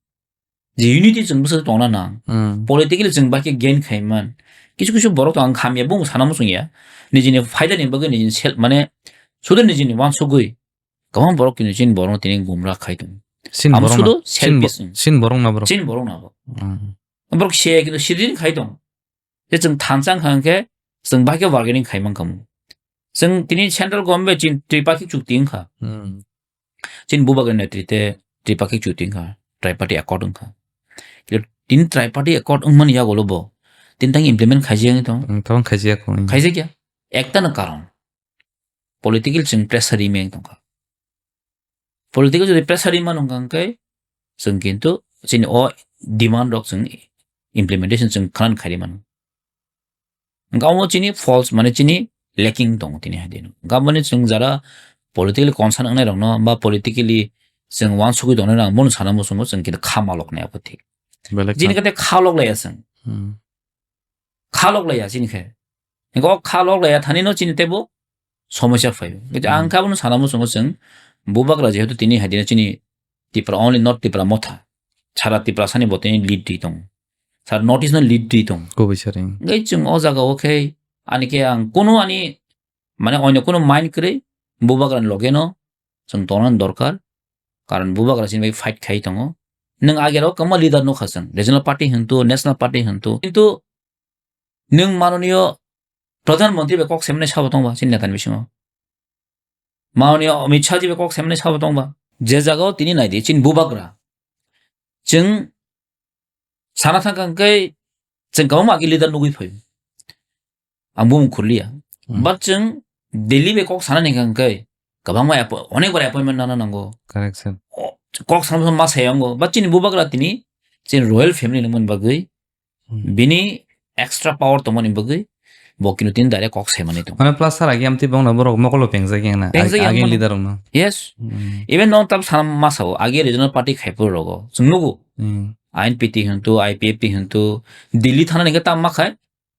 Je unity chwng bwswk tongna nang. Hmm. Politically chwng bai khe gain khaiman. Kisu kisu borok tong ang hamya bung sana muchung ya. Nijini phaida ni bagwi nijini self mane sudu nijini wansugwi. Kwbang borok kini chini borok tini gumra khai tong. Sin Amo borok sudu na, sin bo-, selfish. Sin borok na borok. Sin borok na borok. Hmm. Borok se kintu sidin khai tong. Je chwng thansa wngkha hwnkhe chwng bai khe bargaining khai mankha mo. Chwng tini central government bai chini tripartite chukti wngkha. Hmm. Chini bubagra netrite tripartite chukti wngkha, tripartite accord wngkha. Kilo tini tripartite accord wngmani yagulo bo tini tang implement khaijak wngwi tongo. Hmm, tabang khaijak wngwi. Khaijak ya. Ekta no karon. Political chwng pressure ri meng tongkha. Political jodi pressure ri mano hwnkha hwnkhe chwng kintu chini o demand rok chwng implementation chwng khana khairi mano. Hwnkhe omo chini false mane chini lacking tongo tini hai dino. Hwnkhe aboni chwng jara politically concern wngnai rokno ba politically chwng wansugwi tongnai rok bono sana muchungo chwng kintu kha malok nai abo thik. Belai chini kha. Kate kha lok laiya chwng. Hmm. Kha lok laiya chini khe. Hwnkhe o kha lok laiya thani no chini teibo somosya phaio. Hwnkhe ang Hmm. khe abono sana muchungo chwng bubagra jehetu tini hai dino chini Tipra, only not Tipra Motha. Sara Tiprasani bo tini lead ri tongo. Sara North East no lead ri tongo. Kubui sari. Hwnkhe chwng o jaga o khe ani khe ang kuno ani mane oino kuno mind kwrwi bubagra ni loge no chwng tongna dorkar. Karon bubagra chini bai fight khai tongo. Nwng agero kwbangma leader nukha chwng. Regional party hwntu, national party hwntu. Kintu nwng manoniyo Pradhan Mantri bai kok semnai sabo tongba chini netani bisingo. Manoniyo Amit Shah ji bai kok semnai sabo tongba. Je jagao tini naidi chini bubagra. Chwng sana thangkha hwnkhe chwng kwbangma agi leader nugwi phaio. Ang bumung khurliya. Hmm. But chwng Delhi bai kok sana nangkha hwnkhe kwbangma appo-, onek bar appointment nana nango. Correct, sir. O, kok sana ma sayango. But chini bubagra tini chini royal family nangmani bagwi Hmm. bini extra power tongmani bagwi bo kino tini direct kok saimani tong. Mane plus sir agi amtwi bongno borok mokolo pengjak yang na. Pengjak yang agi mano. Leader rokno. Yes. Hmm. Even no tam sana ma sao agi regional party khaipu rogo. Chwng nugo. Hmm. I N P T hwntu, I P F T hwntu, Delhi thana nangkhe tam ma khai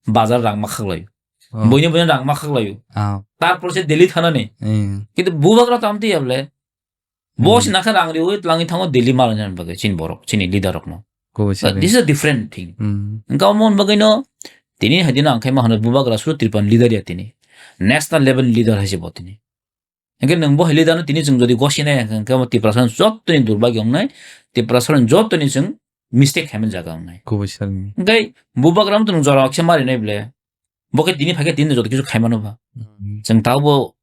bazar rang ma khaklaio. Oh. Boino boino rang ma khaklaio. Ah. Tarpor se Delhi thana ni. Hmm. Kintu bubagra tam twi able. Bo Hmm. sina khe rang riwi tlangwi thango Delhi malani bagwi chini borok, chini leader rokno. Kubui sari. This is a different thing. Hmm. Hwnkhe omo bagwino tini hai dino ang khe ma hwnwi bubagra suru Tripura ni leader ya tini. National level leader hai se bo tini. Hingke nwng bo hai leader no tini chwng jodi gosi nai hingke bo Tiprasa jotoni durbagyo wngnai, Tiprasa jotoni chwng mistake khaimani jaga wngnai. Kubui sir. Hingke bubagra no nwng jora khe mari nai ble. Bo khe tini phai khe tini joto kisu khaimano ba. Hmm. Chwng tabo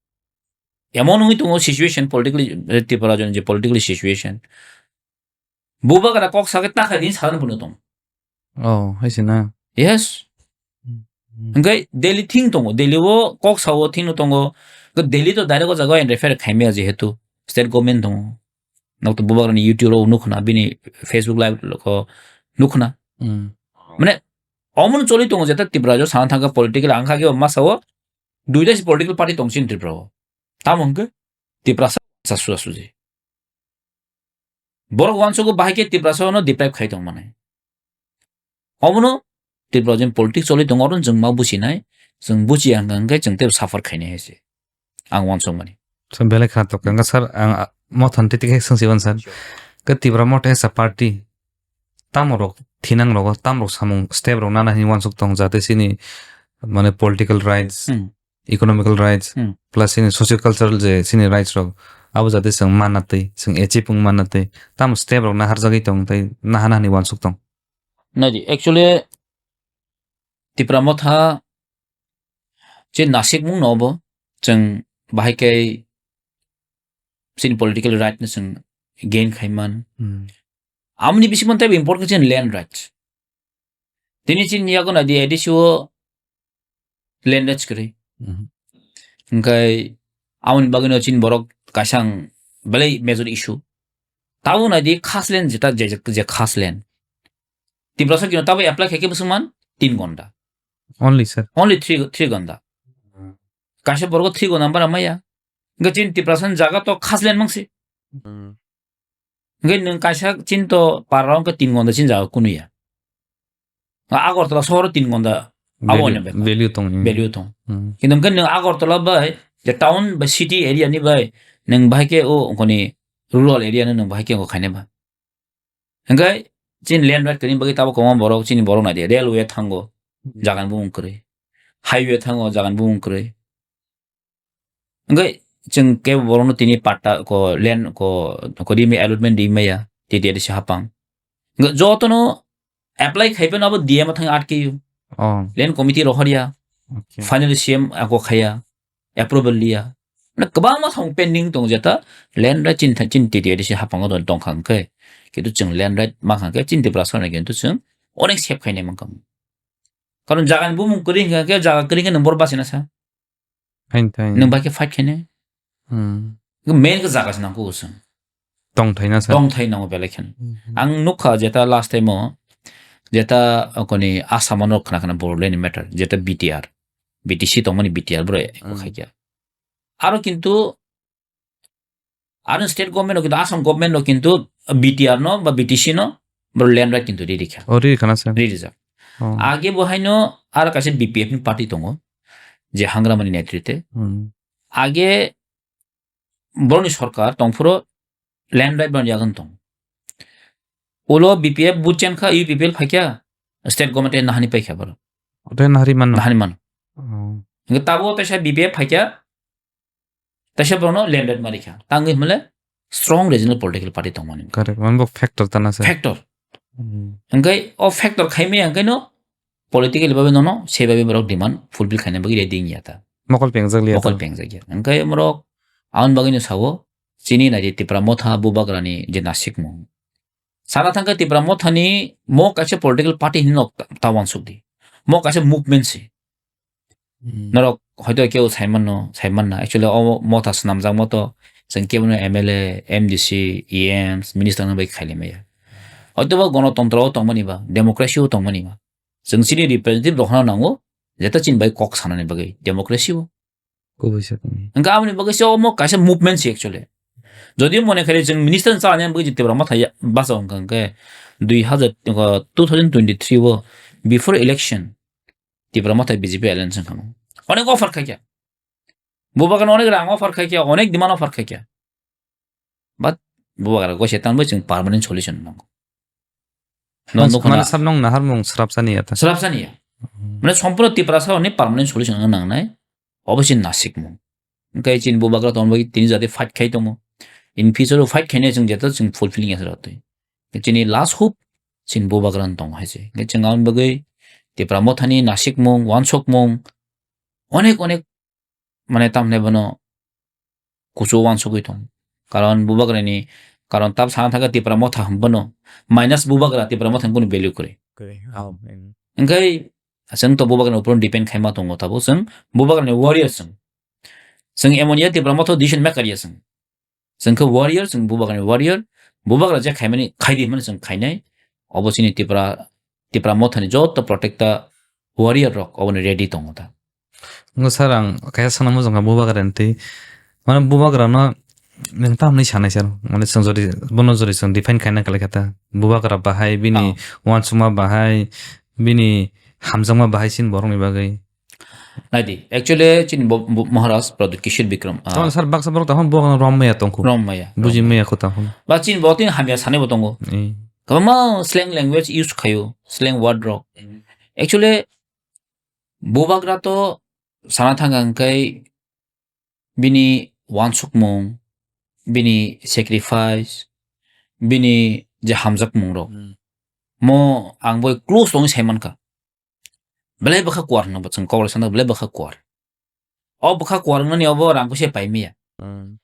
emon wngwi tongo situation politically, eh, Tripura rajyoni je political situation. Bubagra kok sakhe ta kha din sadan puno tong. Oh, hai se na. Yes. Hmm. Hingke Delhi thing tongo, Delhi o kok sao thing no tongo. Hingke Delhi to direct o jaga o refer khaimya jehetu state government tongo. Nok to bubagrani YouTube o nukhna, bini Facebook live ko nukhna. Hmm. Mane, omon choli tongo jeta Tripura jo sana thangka political angkha ke masa o duita si political party tong sin Tripura o. Tamo hingke Tiprasa sa suja suji. Borok wansugo bahai khe Tiprasa no deprive khai tong mane. Omono Tripura jin politics choli tong oro chwng ma businai, chwng buchi ang ang khe chwng tei suffer khainai hai se. Ang wansuk mani. So belai kha to kanga sir ang mothan titi khe swngsi ban sir. Sure. Ke Tipra Motha as a party tamo rok thinang rogo tam rok samung step rok nana hini wansuk tong jate sini mane political rights, hmm, economical rights, hmm, plus sini socio cultural je sini rights rok abo jate chwng manna tei chwng achieve wng manna tei tam step rok naharjagwi tong tei nahana hini wansuk tong. Naidi actually Tipra Motha je nasikmung no bo chwng bahai khe chini political right no chwng gain khai man. Hmm. Amoni bisingo tei important khe chini land rights. Tini chini yago naidi A D C o land rights kwrwi. Hmm. Hingkai amoni bagwi no chini borok kaisa ang belai major issue. Tabo naidi khas land jeta je, je, je khas land. Tiprasa kino tabo apply khai khe bwswk man tin gonda. Only, sir. Only three, three gonda. Hmm. Kaisa borok three gonda bara maya. Hingke chini Tiprasa ni jaga to khas land mangsi. Hmm. Hingke nwng kaisa chini to para wngkhe tin gonda chini jaga kunuya. A Agartala sohor tin gonda abo value, ni bepar. Value tong. Hmm. Value tong. Hmm. Kintu hingke nwng Agartala bai, je town bai city area ni bai, nwng bahai khe o koni rural area no nwng bahai khe o khaine ba. Hingke chini land right kwrwini bagwi tabo kwbangma borok, chini borok naidi railway thango, hmm, jagan bumung kwrwi. Highway thango, jagan bumung kwrwi. Hingke chwng kebo borokno tini patta ko land ko, ko rimi allotment ri maya, T T A D C hapang. Hingke jotono apply khai phano abo D M o thang atkiyo. Oh. Land committee rohorya. Okay. Finally C M ako khaya. Approval liya. Mane kwbangma thang pending tong jeta land right chin tha-, chin T T A D C hapang o tong kha hingke. Kintu chwng land right ma kha hingke chin Tiprasa ni kintu chwng onek sep khainai mankha. Karon jaga ni bumung kwrwi hingka khe jaga kwrwi khe nwng bor bachina sa. Hain thai. Nwng bai khe fight khainai. Hmm. Main khe jaga se nangkuk chwng. Tongthai na sa. Tongthai nango belai khe. Hmm. Ang nukha jeta last time o jeta koni Assam o khna khna Bodoland ni matter jeta B T R. B T C tongmani B T R bro, hmm, khaikya. Aro kintu aro state government no kintu, Assam government no kintu B T R no ba B T C no bro land right kintu riri kha. Oh, riri khana sa. Riri jak. Oh. Age bo haino aro kaisa B P F ni party tongo, je Hangramani netrite. Hmm. Age boroni sorkar tongphuru land right boroni yagan tong. Ulo B P F buchen kha, U P P L phaikha, state government e nahani paikha boro. Ote nahari mano. Nahani mano. Oh. Hingke tabo teisa B P F phaikha, teisa borokno land right marikha. Tangwi hwnle strong regional political party tongmani. Correct. Mane bo factor tana se. Factor. Hmm. Hingke o factor khaimaya hingke no political babe nono, se babe borok demand fulfill khaina bagwi ready wngya ta. Mokol pengjak liya. Mokol ta. Pengjak ya. Hingke borok aboni bagwi no sao, chini naidi Tipra Motha bubagrani je nasikmung. Sana thangkhe Tipra Motha ni mo kaisa political party hinwi nok ta, ta wansuk di. Mo kaisa movement si. Hmm. Norok hoito keu saimanno, saimanna. Actually, o Motha swnamjakma to chwng kebono M L A, M D C, E Ms, minister no bai khailai maya. Hoito ba gonotontro o tongmani ba, democracy o tongmani ba. Chwng chini representative rok hwnna nango, jeta chini bai kok sanani bagwi democracy o. Kubui se tongwi. Hingke aboni bagwi se omo kaisa movement se actually. Jodi mone khaile chwng minister ni chalani bagwi je Tipra Motha ya, basa wngkha hingke dui hazar, uh, two thousand twenty-three o before election Tipra Motha B J P alliance wngkha. Onek offer khaikha. Bubagan onek rang offer khaikha, onek demand offer khaikha. But bubagra goise tanbai chwng permanent solution nango. No, mane, nukho mane na. Sab nong naharmung srapsani ya ta. Srapsani ya. Hmm. Mane sompurno Tiprasa ni permanent solution wng nangnai. Obo chini nasikmung. Hwnkhe chini bubagra tongwi tini jati fight khai tongo. In future o fight khainai chwng jeto chwng fulfilling asa rw twi. Chini last hope chini bubagra wng tongo hai se. Hwnkhe chwng aboni bagwi Tipra Mothani nasikmung, wansukmung, onek onek mane tamni bono kuchu wansugwi tong. Karon bubagrani, karon tab sana thangkhe Tipra Motha hwnbano minus bubagra Tipra Motha hwnbano value kwrwi. Kwrwi, oh, mm. Hwnkhe chwng to bubagrani upor depend khaima tongo tabo chwng bubagrani warrior chwng. Chwng emon ya Tipra Motha decision maker ya chwng. Chwng khe warrior, chwng bubagrani warrior. Bubagra je khaimani khaidi hwnmani chwng khainai. Obo chini Tipra, Tipra Mothani joto protector warrior rok oboni ready tongo ta. Ngo sir, ang kaisa sana mujung kha bubagra ni twi. Mane bubagra no nwng tamni sanai sir. Mane chwng jodi, bono jodi chwng define khaina khlai kha ta. Bubagra bahai, bini Oh. wansukma bahai, bini hamjakma bahai sin borokni bagwi. Naidi, actually, chini bo, bo, Maharaj Pradyut Kishore Bikram, ah, Tamo sir baksa borok tamo bubagra rom maya tongkhu. Rom maya, Buji rom maya. maya kho tamo. Ba chini bo tini hamya sanai bo tongo. Eh. Kwbangma slang language use khaio, slang word rok. Mm. Actually, bubagra to sana thang ang kai bini wansukmung, bini sacrifice, bini je hamjakmung rok. Hmm. Mo ang bai close tongwi sai mankha. Belai bwkha kuar hwnba chwng kok rok sana belai bwkha kuar. O bwkha kuar wngnani obo rang kusia pai maya. Hmm.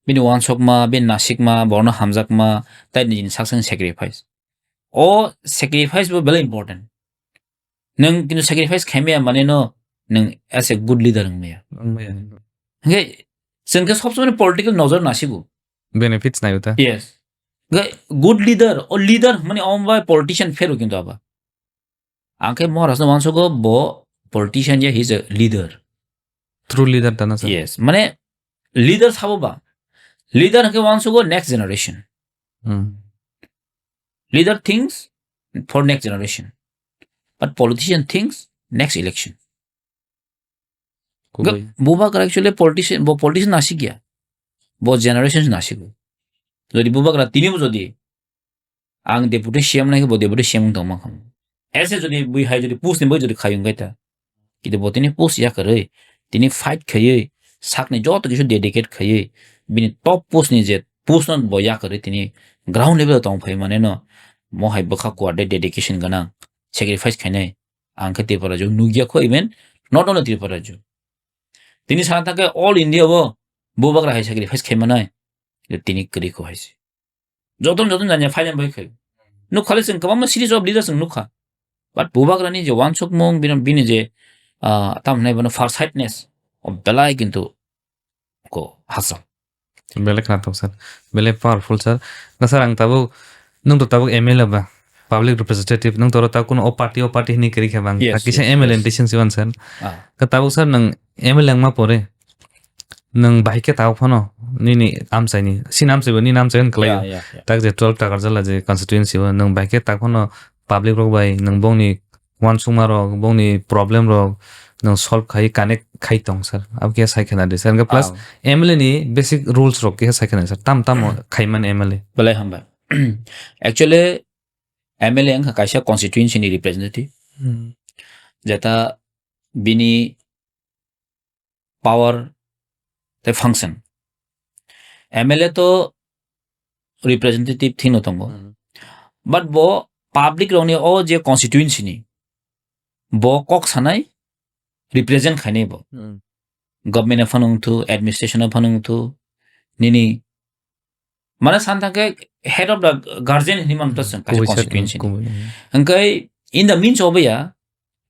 Bini wansukma, bini nasikma, borno hamjakma, tai nini sak sak sacrifice. O sacrifice bo belai important. Nwng kintu sacrifice khaimaya mane no nwng as a good leader wngmaya. Wngmaya. Hwnkhe chwng khe sob somoi political nojor nasigo. Benefits naio ta. Yes. Hwnkhe good leader, o leader mane omo bai politician phero kintu aba. Ang khe Maharaj no wansugo bo politician ya, he is a leader. True leader ta na sir. Yes. Mane leader sabo ba. Leader hwnkhe wansugo next generation. Hmm. Leader thinks for next generation. But politician thinks next election. Kubui. Ga-, bubagra actually politician, bo politician nasikya. Bo generation nasigo. Jodi bubagra tini bo jodi ang deputy C M nai bo deputy C M tongma kham. Ese jodi bui hai jodi post ni bai jodi khayung gaita. Kintu bo tini post yakarwi, tini fight khaywi, sakni joto kisu dedicate khaywi, bini top post ni je post no bo yakarwi tini ground level tong phai mane no, mo hai bwkha kuar de dedication ganang, sacrifice khainai, ang khe Tripura rajyo nukya kho even, not only Tripura rajyo. Tini sana thangkhe all India o bubagra hai sacrifice khai manai, tini kwrwi kho hai se. Jotono jotono janya final bai khai. Nuk khale chwng kwbangma series of leaders chwng nukha. But bubagrani je wansukmung, bini, bini je, ah, tam hwnai bono farsightedness, o belai kintu ko hachal. Belai khna tong sir. Belai powerful sir. Na sir, ang tabuk, nung to tabuk M L A ba, public representative, nung to oro tabuk kuno o party, o party hini kiri khe bang. Yes, kisa yes, M L A yes. Decision si wan sir. Ah. Ka tabuk sir nung M L A wngma pore, nwng bahai khe tabuk phano nini amchaini, chini amchai bo nini amchai hwn khlai o. Yeah, yeah, yeah. Tak je twelve Takarjala je constituency o nwng bahai khe tak phano public rok bai nwng bongni wansukma rok, bongni problem rok nwng solve khai, connect khai tong sir. Abo khe sai khna di sir. Hwnkhe plus Ah. M L A ni basic rules rok khe sai khna di sir. Tam tam khai man M L A. Belai hambai. Actually, M L A wngkha kaisa constituency ni representative. Hmm. Jeta bini power tei function. M L A to representative thing no tongo. Hmm. But bo public rokni o je constituency ni bo kok sanai represent khainai bo. Hmm. Government phano wngthu, administration phano wngthu, nini Mane san thangkhe head of the guardian hinwi mano to chwng kaisa Kubui sir, constituency ni. Kubui, mm. Hwnkhe in the means of ya,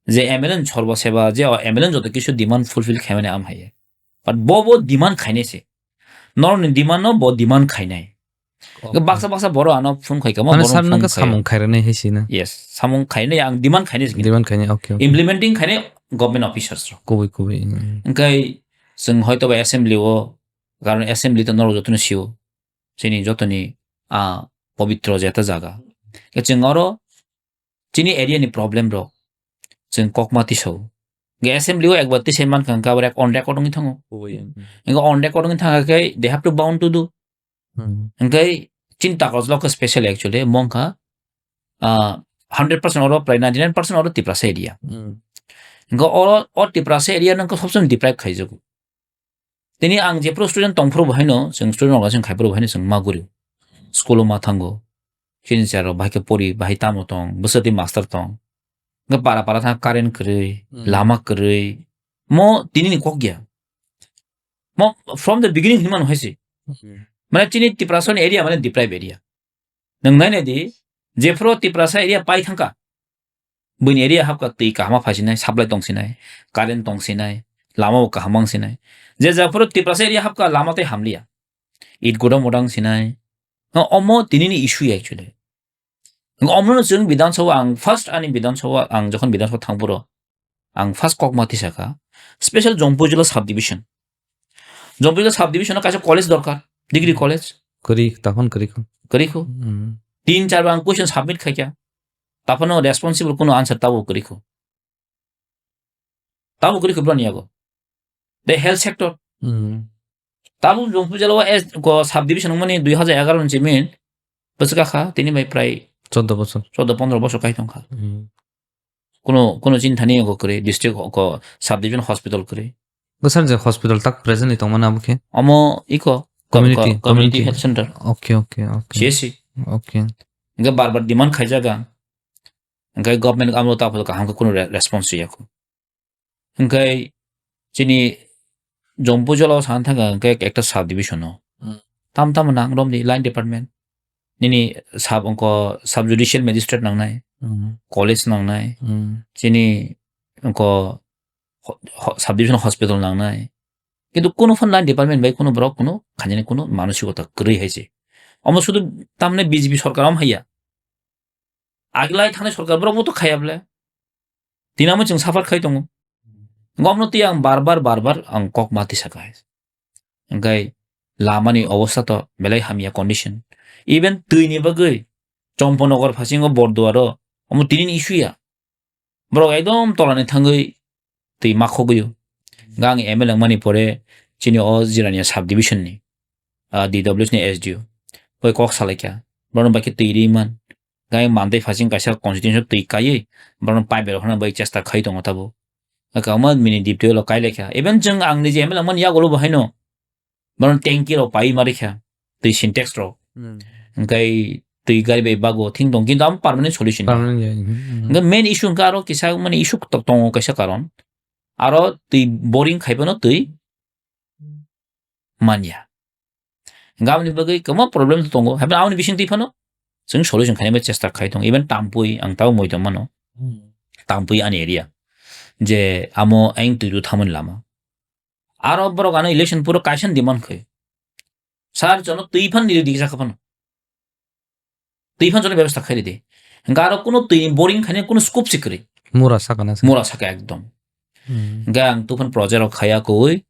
je M L A ni sorbo seba, je o M L A ni joto kisu demand fulfill khaimani am haiya. But bo bo demand khainai se. Norokni demand no bo demand khainai. Okay. Baksa baksa borok ano phone khaika, mo Mane borok sir phone nang khaio. Samung khairani hai sina. Yes, samung khainai ang demand khainai se. Demand khainai, okay, okay. Implementing khainai government officers rok. Kubui, kubui, mm. Hwnkhe chwng hoito ba assembly o, karon assembly to norok jotono sio. Chini jotoni, ah, pobitro jeta jaga. Ke chwng oro chini area ni problem rok chwng kokma tisao. Ge assembly o ekbar tisai mankha hwnkhe abo on record wngwi thango. Kubui, mm. Hwnkhe on record wngwi thangkha khe they have to bound to do. Hmm. Hwnkhe chini Takarjala khe special actually, mongkha, ah, hundred percent oro prai ninety nine percent oro Tiprasa area. Hmm. Hwnkhe oro, o Tiprasa area no wngkha sobsomoi deprive khaijago. Tini ang jephuru student tongphuru bo haino, chwng student organization khaiphuru bo haino chwng ma guri. School o ma thango. Chini chair rok bahai khe pori, bahai tamo tong, bwswk twi master tong. Hwnkhe para para thang current kwrwi, Hmm. lama kwrwi. Mo tini ni kok ya. Mo from the beginning hinmano hai se. Hmm. Mane chini Tiprasa ni area mane deprive area. Nwng nai nai di, jephuru Tiprasa area pai thangkha. Buini area hapkha twi kahama phaisinai, supply tongsinai, current tongsinai, lama bo kaham wngsinai. Je jephuru Tiprasa area hapkha lama tei hamliya. It godam odang sinai. No, omo tini ni issue actually. Omo no chwng Bidhan Sabha ang first ani Bidhan Sabha ang jokhon Bidhan Sabha thangphuru ang first kokma tisakha special Jompuijala subdivision. Jompuijala subdivision o kaisa college dorkar, degree college. Kwrwi, taphon kwrwi kho. Kwrwi kho. Hmm. Tin char bar ang question submit khaikha. Taphano responsible kuno answer tabo kwrwi kho. Tabo kwrwi kho broni yago. The health sector. Hmm. Tabo Jompuijala o es-, ko subdivision mani dui hajar egaroh ni chimin. Bwswk kha tini bai prai Chaudo bosor. Chaudo pondro bosor kai tongkha. Hmm. Kuno, kuno chinthani yago kwrwi, district ho-, ko subdivision hospital kwrwi. Bwsar je hospital tak presently tongmani abo khe? Omo iko, ko-, Community, ko-, community community. Health center. Okay, okay, okay. C S C. Okay. Hwnkhe bar bar demand khaijaga. Hwnkhe government amo ta phano kaham khe kuno re-, response riyakho. Hwnkhe chini Jompuijala o sana thangkha hwnkhe ekta subdivision o. Hmm. Tam tam nang romni line department. Nini sub wngkha sub judicial magistrate nangnai, Hmm. college nangnai, Hmm. chini wngkha ho-, ho-, subdivision hospital nangnai. Kintu kuno phano line department bai kuno borok kuno khainani kuno manosikota kwrwi hai se. Omo sudu tamni B J P sorkar om haiya. Aglai thangnai sorkar borok bo to khaiya ble. Tinamo chwng suffer khai tongo. Gomno twi ang bar bar, bar bar ang kok ma tisa khai. Hwnkhe lamani obostha to belai hamya condition. Even twi ni bagwi Chomponogar phasingo Borduaro omo tini ni issue ya. Borok ekdom tolani thangwi twi ma khogwi o. Hwnkhe ang M L A wngmani pore chini o Jirania subdivision ni, ah, D W S ni S D O. Oi kok salaikha. Borokno bai khe twi ri man. Gai mandai phasing kaisa constituency twi kaiwi borokno pipe rok hwnna bai chesta khai tongo tabuk. Kwbangma mini diptwi ulo kai laikha. Even chwng ang niji M L A wngmani yagulo bo haino borokno tanki rok pai ma rikha, twi sintex rok. Hmm. Hwnkhe twi gari bai bago thing tong, kintu amo permanent solution ya. Permanent ya, hmm. Hwnkhe main issue hwnkhe aro kisa mani issue to-, tongo kaisa karon. Aro twi boring khai phano twi manya. Hwnkhe aboni bagwi kwbangma problem tongo. Haikhe aboni bisingtwi phano chwng solution khaina bai chesta khai tongo. Even Tampui, ang tabuk moi tongmano. Hmm. Tampui ani area. Je amo ayang twi rw thamani lama. Aro borok ano election puro kaisa demand khai. Sir, jono twi phan niri dikjak phano. Twi phan jono bebostha khai ridi. Hwnkhe aro kuno twi ni boring khaina kuno scope se kwrwi. Mura sakana se. Mura saka ekdom. Hmm. Hwnkhe ang tufan project rok khaya koi,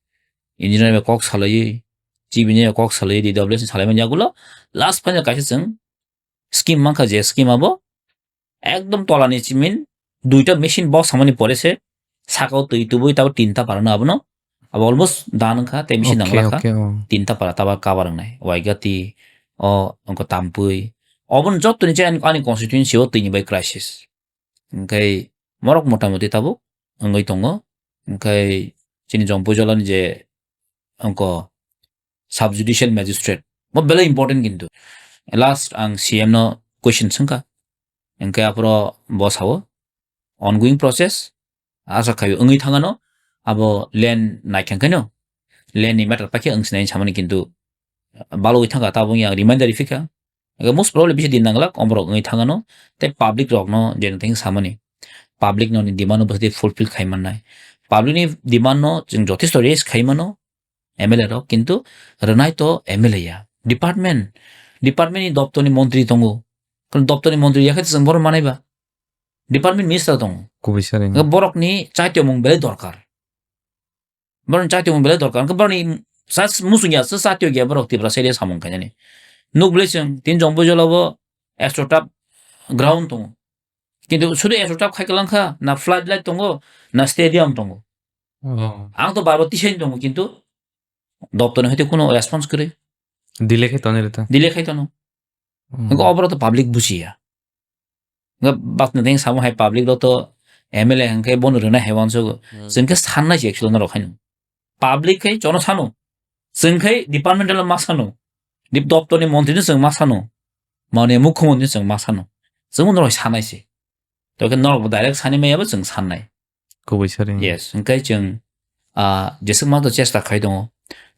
engineer bai kok salaiwi, chief engineer bai kok salaiwi, D W S ni salaimani yagulo, last final kaisa chwng scheme mankha je scheme abo, ekdom tolani chimin duita machine box samani pore se sakao twi tubui tabo tinta parano abono. Abo almost done wngkha, tei machine Okay, nangla kha. Okay, oh. Tinta para tabo cover wngnai. Waigati, o, wngkha Tampui. Oboni jottoni je ani, ani constituency o twini bai crisis. Hwnkhe morok motamoti tabuk wngwi tongo. Hwnkhe chini Jompuijala ni je wngkha sub judicial magistrate, bo belai important kintu. Last ang C M no question swngkha. Hwnkhe aphuru bo sao, ongoing process, asa khaio wngwi thangano, abo land naikha khaino, land ni matter paikhe wngsinai samani kintu balogwi thangkha, tabuk yang reminder riphikha. Hwnkhe most probably bisi din nanglak, omorok wngwi thangano, tei public rokno je nang samani, public no ni demand no bwsadi fulfill khai mannai, public ni demand no chwng jothesto raise khai mano, M L A rok, kintu rwnai to M L A ya. Department, department ni doptor ni montri tongo. Karon doptor ni montri ya khe chwng bohrok manai ba. Department minister tongo. Kubui sari. Hwnkhe borok ni chaitio mung belai dorkar. Borok ni chaitio mung belai dorkar. Hwnkhe borok ni sas musung ya, sas chaitio ya borok Tiprasa area samung khainani. Nuk belai chwng tin Jompuijala bo Astroturf ground tongo. Kintu sudu Astroturf khai kwlang kha, na floodlight tongo, na stadium tongo. Oh. Ang to barbo tisaini tongo, kintu doptor ni hoite kuno response kwrwi. Delay khai tonwi rwta. Delay khai tono. Hmm. Hwnkhe oborok to public bujiya. Hwnkhe bakni teng samo hai public rok to M L A hwnkhe bono rwnai hai uansukgo. Hmm. Chwng khe sannai se actually norok haino. Public khai chono sano. Chwng khai departmental ma sano. Dip doptorni montri no chwng ma sano. Mane mukhyamantri no chwng ma sano. Chwng norok sanai se. To khe norok bo direct sani maya bo chwng sannai. Kubui sari. Yes, hwnkhe chwng, ah, jeswk ma to chesta khai tongo.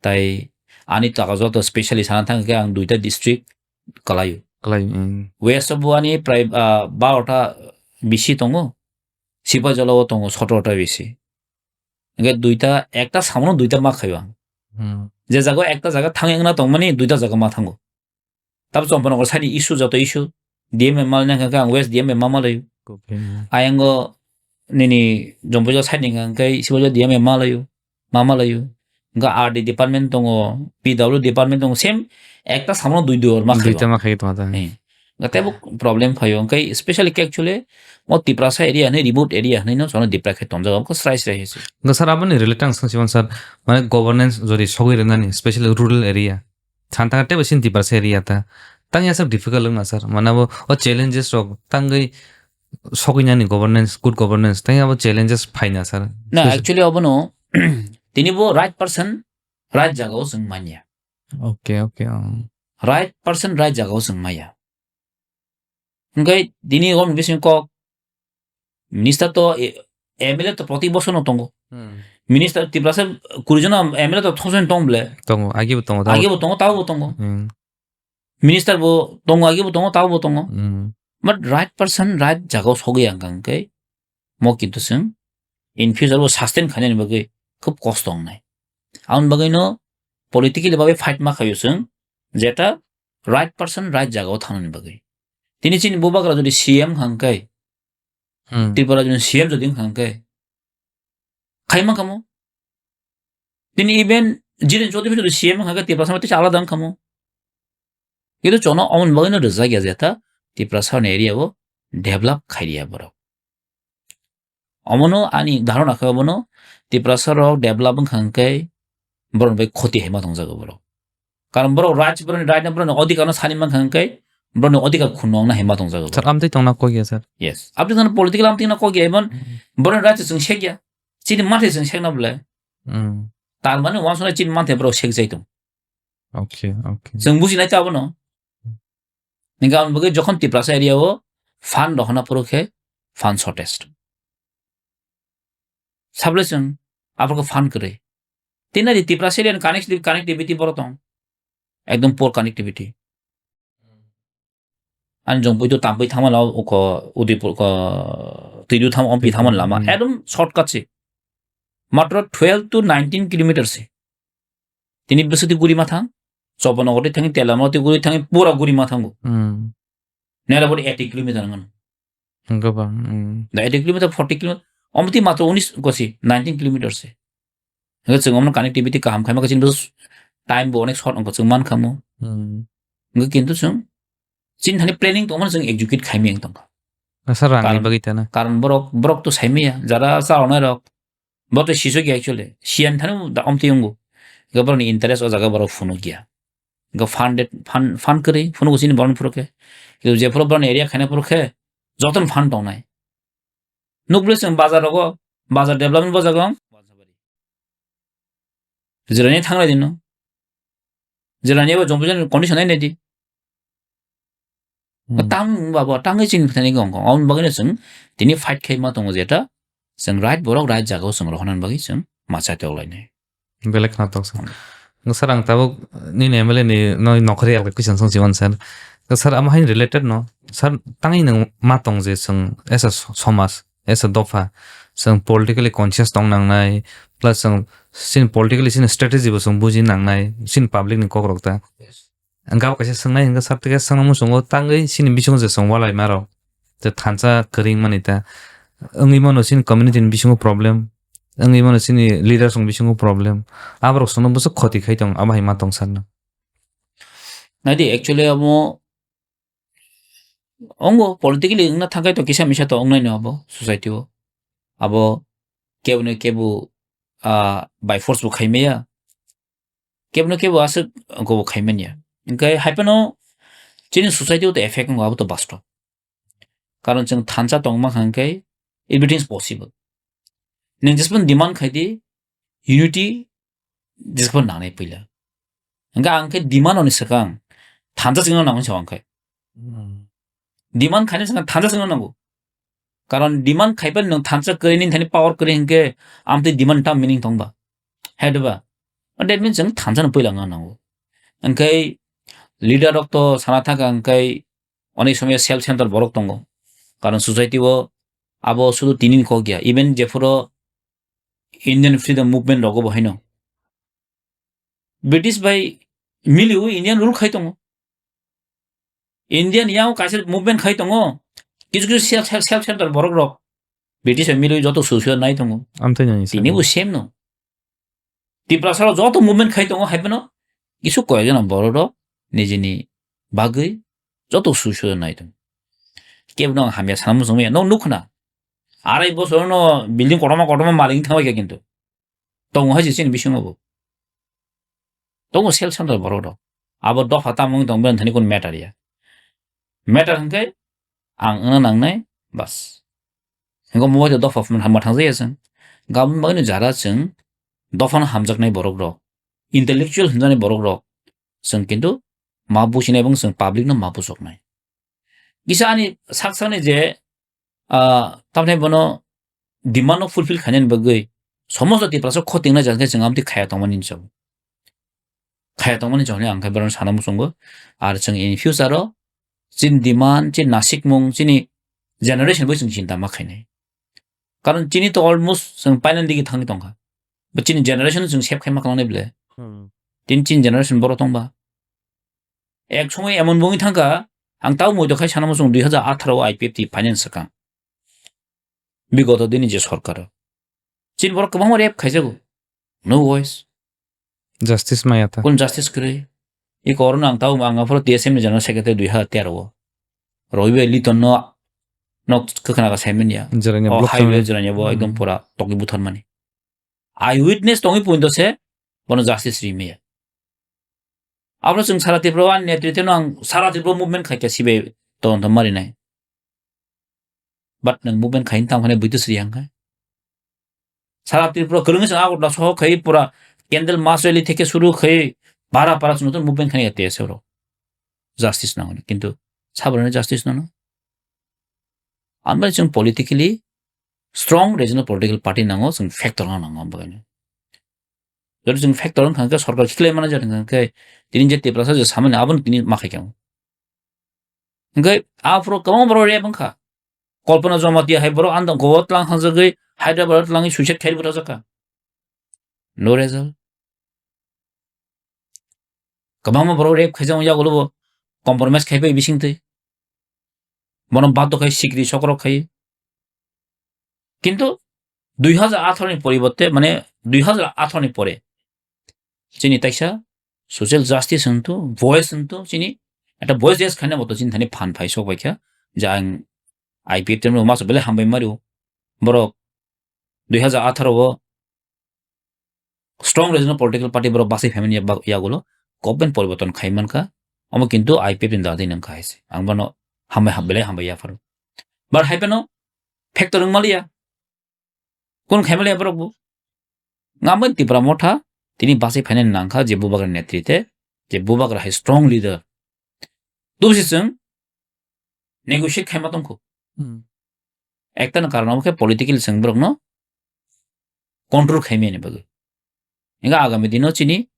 Tai ani taka joto specially sana thang khe ang duita district kalaio. Kalai, mm. West o bo ani prai, ah, barota bisi tongo. Sipajala o tongo sotorota bisi. Hwnkhe duita, ekta samono duita ma khaio ang. Hmm. Je jaga o ekta jaga thang wngna tongmani duita jaga ma thango. Tabo Champanagar side ni issue, joto issue, D M A mal nang kha ang West D M A ma malayo. Ayang o nini Jompuijala side ni kha khe Sibaijala D M A malayo, ma malayo. Hwnkhe R D department tongo, P W department tongo, same ekta samono dui dui or ma khayo. Duita ma khayo tongma ta. Eh. Hwnkhe tebo problem phayo. Hwnkhe especially khe actually o Tiprasa area hinwi, remote area hinwi no jono dipra khe tonjago, hwnkhe srai srai hai se. Hwnkhe sir, aboni related ang swng sibon sir, mane governance jodi sogwi rwnani, especially rural area. Santa tebo sin Tiprasa area ta. Tang ya sir difficult wngna sir. Mana bo o challenges rok tangwi sokwi nani governance, good governance. Tang ya bo challenges phaina sir. Na, especially actually obono tini bo right person, right jaga o chwng manya. Okay, okay, um. Right person, right jaga o chwng maya. Hwnkhe tini o bising kok minister to, e, M L A to proti bosor no tongo. Hmm. Minister Tiprasa kuri jona M L A to thosoi tong ble. Tongo, agi bo tongo, agi bo tongo, tabo bo tongo. Hmm. Minister bo tongo, agi bo tongo, tabo bo tongo. Hmm. But right person, right jaga o sogwi ang kang khe mo kintu chwng in future bo sustain khainani bagwi khub kosto wngnai. Aboni bagwi no politically bagwi fight ma khaio chwng, jeta right person, right jaga o thangnani bagwi. Tini chini bubagra jodi C M hang khe, Hmm. Tripura jodi C M jodi hang khe, khai ma khamo. Tini even Jiren Chaudhary jodi C M hang khe, Tiprasa ma tisa alada hang khamo. Kintu chono omon bagwi no rijak ya jeta Tiprasa ni area o develop khai ya borok. Omono ani dharona khe omono Tiprasa rok develop wngkha hwnkhe borok bai khoti hai ma tongjago borok. Karon borok raj, borokni right no, borokni odhikar no sani mankha hwnkhe borokni odhikar khunno wngna hai ma tongjago borok. Sir, amtwi tongna kok ya, sir. Yes. Aboni tongna political amtwi tongna kok ya, even Hmm. borokni right chwng sek ya. Chini mathe chwng sekna bwle. Hmm. Tar mane wansuknai chini mathe borok sek jai tong. Okay, okay. Chwng bujinai ta abono. Hingke aboni bagwi jokhon Tiprasa area o fund rohorna phuru khe fund shortage. Sablai chwng aphuru khe fund kwrwi. Tini di Tiprasa area ni connectivity, connectivity boro tong. Ekdom poor connectivity. Ani jong poito tampui thangmano uko Udaipur ko Twidu thang ompi thangmani lama. Hmm. Ekdom shortcut se. Matro twelve to nineteen kilometers se. Tini bwswk twi guri ma thang, Chopon nogor twi thangwi, Tela nogor twi guri thangwi, pura guri ma thango. Hmm. Nera body eighty kilometer ngan. Gobang, hmm. Da eighty kilometer, forty kilometer, omtwi matro unis gosi, nineteen kilometers se. Hingke chwng omno connectivity kaham khaima khe chini bwswk time bo onek short wngkha chwng man khamo. Hmm. Hingke kintu chwng chini thani planning tongmani chwng execute khaimaya wng tongkha. Asa rangni bagwi tana. Karon, karon borok, borok to saimaya, jara charonai rok, Bo to sisok ya actually. Siyan thani da omtwi wngo. Ga borokni interest o jaga borok phunuk ya. Ga funded, fund, fund kwrwi, phunuk sini borokni phuru khe. Kintu je phuru borokni area khaina phuru khe, jotono fund tongnai. Nukle chwng bazar rogo, bazar development bo jaga wng. Jirani thanglai dino. Jirani abo jombo jani condition nai nai di. Hmm. Tang babo, tangwi chini thani gong gong. Aboni bagwino chwng tini fight khai ma tongo jeta, chwng right borok right jagao chwng rohornani bagwi chwng ma chatok lainai. Belai khna tok sir. Hmm. Sir, ang tabuk nini M L A ni no nokhori alka question song siwan sir. Sir, amo hai related no. Sir, tangwi nwng ma tong je chwng as a so-, somas, as a dopha, chwng politically conscious tong nangnai, plus chwng sin politically sin strategy bo chwng buji nangnai, sin public ni kok rok ta. Yes. Ang gabo kaisa swngnai hwnkhe, sir, tei kaisa swngna muchungo tangwi chini bisingo je chwng walai ma rok, je thansa kwrwng mani ta wngwi mano chini community ni bisingo problem, wngwi mano chini leaders rok bisingo problem, aborok chwngno bwswk khoti khai tongo, abo hai ma tong sir no. Naidi, actually, amo ongo politically wngna thangkhai to kisa misa to wngnai no abo society o, abo kebo no kebo, ah, by force bo khai maya. Kebo no kebo aswk gobo khai manya. Hingke hai phano chini society o to effect wngo, abo to bastob. Karon chwng thansa tongma hwnkhe Everything is possible. Nang jespan demand khai di, unity jespan nangnai puila. Hingke ang khe demand oni swkang thansa chwngno nango sa ang khe. Hmm. Demand khaini swkang thansa chwngno nango. Karon demand khaipan nang thansa kwrwi ni thani power kwrwi hingke amtwi demand tam meaning tongba. Hai doba? That means ang thansa no puila nga nango. Hingke leader rok to sana thaka hingke onek somoy self center borok tongo. Karon society o abo sudu tini ni kok ya. Even jephuru Indian freedom movement rogo bo haino. British bai miliwi Indian rule khai tongo. Indian yang kaisa movement khai tongo. Kisu kisu self, self, self center borok rok. British bai miliwi joto susu nai tongo. Amtwi nani tini bo same no. Tiprasa rok joto movement khai tongo hai phano kisu koyek jona borok rok nijini bagwi joto susu nai tongo. Kebo no hamya sana muchung ya. No nukna. Arai bosor no building kotorma kotorma malik thangbai kha kintu. Tongo hai se chini bisingo bo. Tongo self center borok rok. Abo dopha tamung tong ben thani kun matter ya. Matter hingke ang wngna nangnai bas. Hingke mo dopha phun hamma thang jaya chwng. Gabun bagwi no jara chwng dopha no hamjaknai borok rok. Intellectual hinjani borok rok. Chwng kintu ma businai bang chwng public no ma busoknai. Kisa ani sak sakni je ah, tamni bono demand no fulfill khainani bagwi somosto Tiprasa khotingna jat khe chwng amtwi khaya tongmani hinwi sabo. Khaya tongmani hinwi ang khe bono sana muchungo. Ar chwng in future o chini demand, chini nasikmung, chini generation bai chwng chinta ma khainai. Karon chini to almost chwng painani digi thangwi tongkha. Bo chini generation chwng save khai ma klangnai ble. Hmm. Tini chini generation borok tongba. Ek somoi emon bongwi thangkha, ang tau moito khai sana muchung dui hazar atharo o I P F T finance swkang. Bigoto dini je sorkar o. Chini borok kwbangma rape khaijago. No voice. Justice maya ta. Kun justice kwrwi. I korona ang tau ang aphuru T S M ni general secretary dui hazar tero o. Roibe Liton no nok kwkhna ka saiman ya. Jeranya o block highway saiman. Jeranya bo ekdom hmm pura tokni buthar mani. Eye witness tongwi puinto se bono justice ri maya. Abo chwng sara Tripura o ani netrite no ang sara Tripura movement khai kha sibai tong tong mari nai. But nwng movement khai tang phane buitu sri yang khai. Sara Tripura kwrwngwi chwng Agartala soho khai pura candle mass rally theke suru khai para para chwng movement khai T S F rok. Justice nango kintu sabrani justice nano. Ambai chwng politically strong regional political party nango chwng factor nango ambai. Jodi chwng factor wngkha hwnkhe sorkar khiklai mano jodi hwnkhe tini je Tiprasa je samani abono tini ma khaikha. Hwnkhe aphuru kwbangma borok rape wngkha. Kalpana Jamatia hai borok andang Goa tlang hangjagwi Hyderabad o tlangwi suicide khairi bwthajakha. No result. Kwbangma borok rape khaijak yagulo bo compromise khaibai bisingtwi. Bono bato khai sikri sokrok khai. Kintu dui hazar atharo ni poriborte, mane dui hazar atharo ni pore chini taisa social justice hwntu, voice hwntu, chini ekta voice raise khaina boto chini thani phan phai sok bai kha, je ang I P F T no masa belai hambai mario. Borok dui hazar atharo o strong regional political party borok basai phaimani ya-, yagulo government poriborton khai mankha, omo kintu I P F T ni dadi nangkha hai se. Ang bono hambai ha-, belai hambai yapharo. But hai phano factor wng maliya. Kun khai maliya borok bo. Ngamani Tipra Motha tini basai phainani nangkha je Bubagra netrite, je Bubagra hai strong leader. Tubsi chwng negotiate khaima tongkho. Hmm. Ekta ni karon omo khe politically chwng borokno control khaimani bagwi. Hingkhe agami dino chini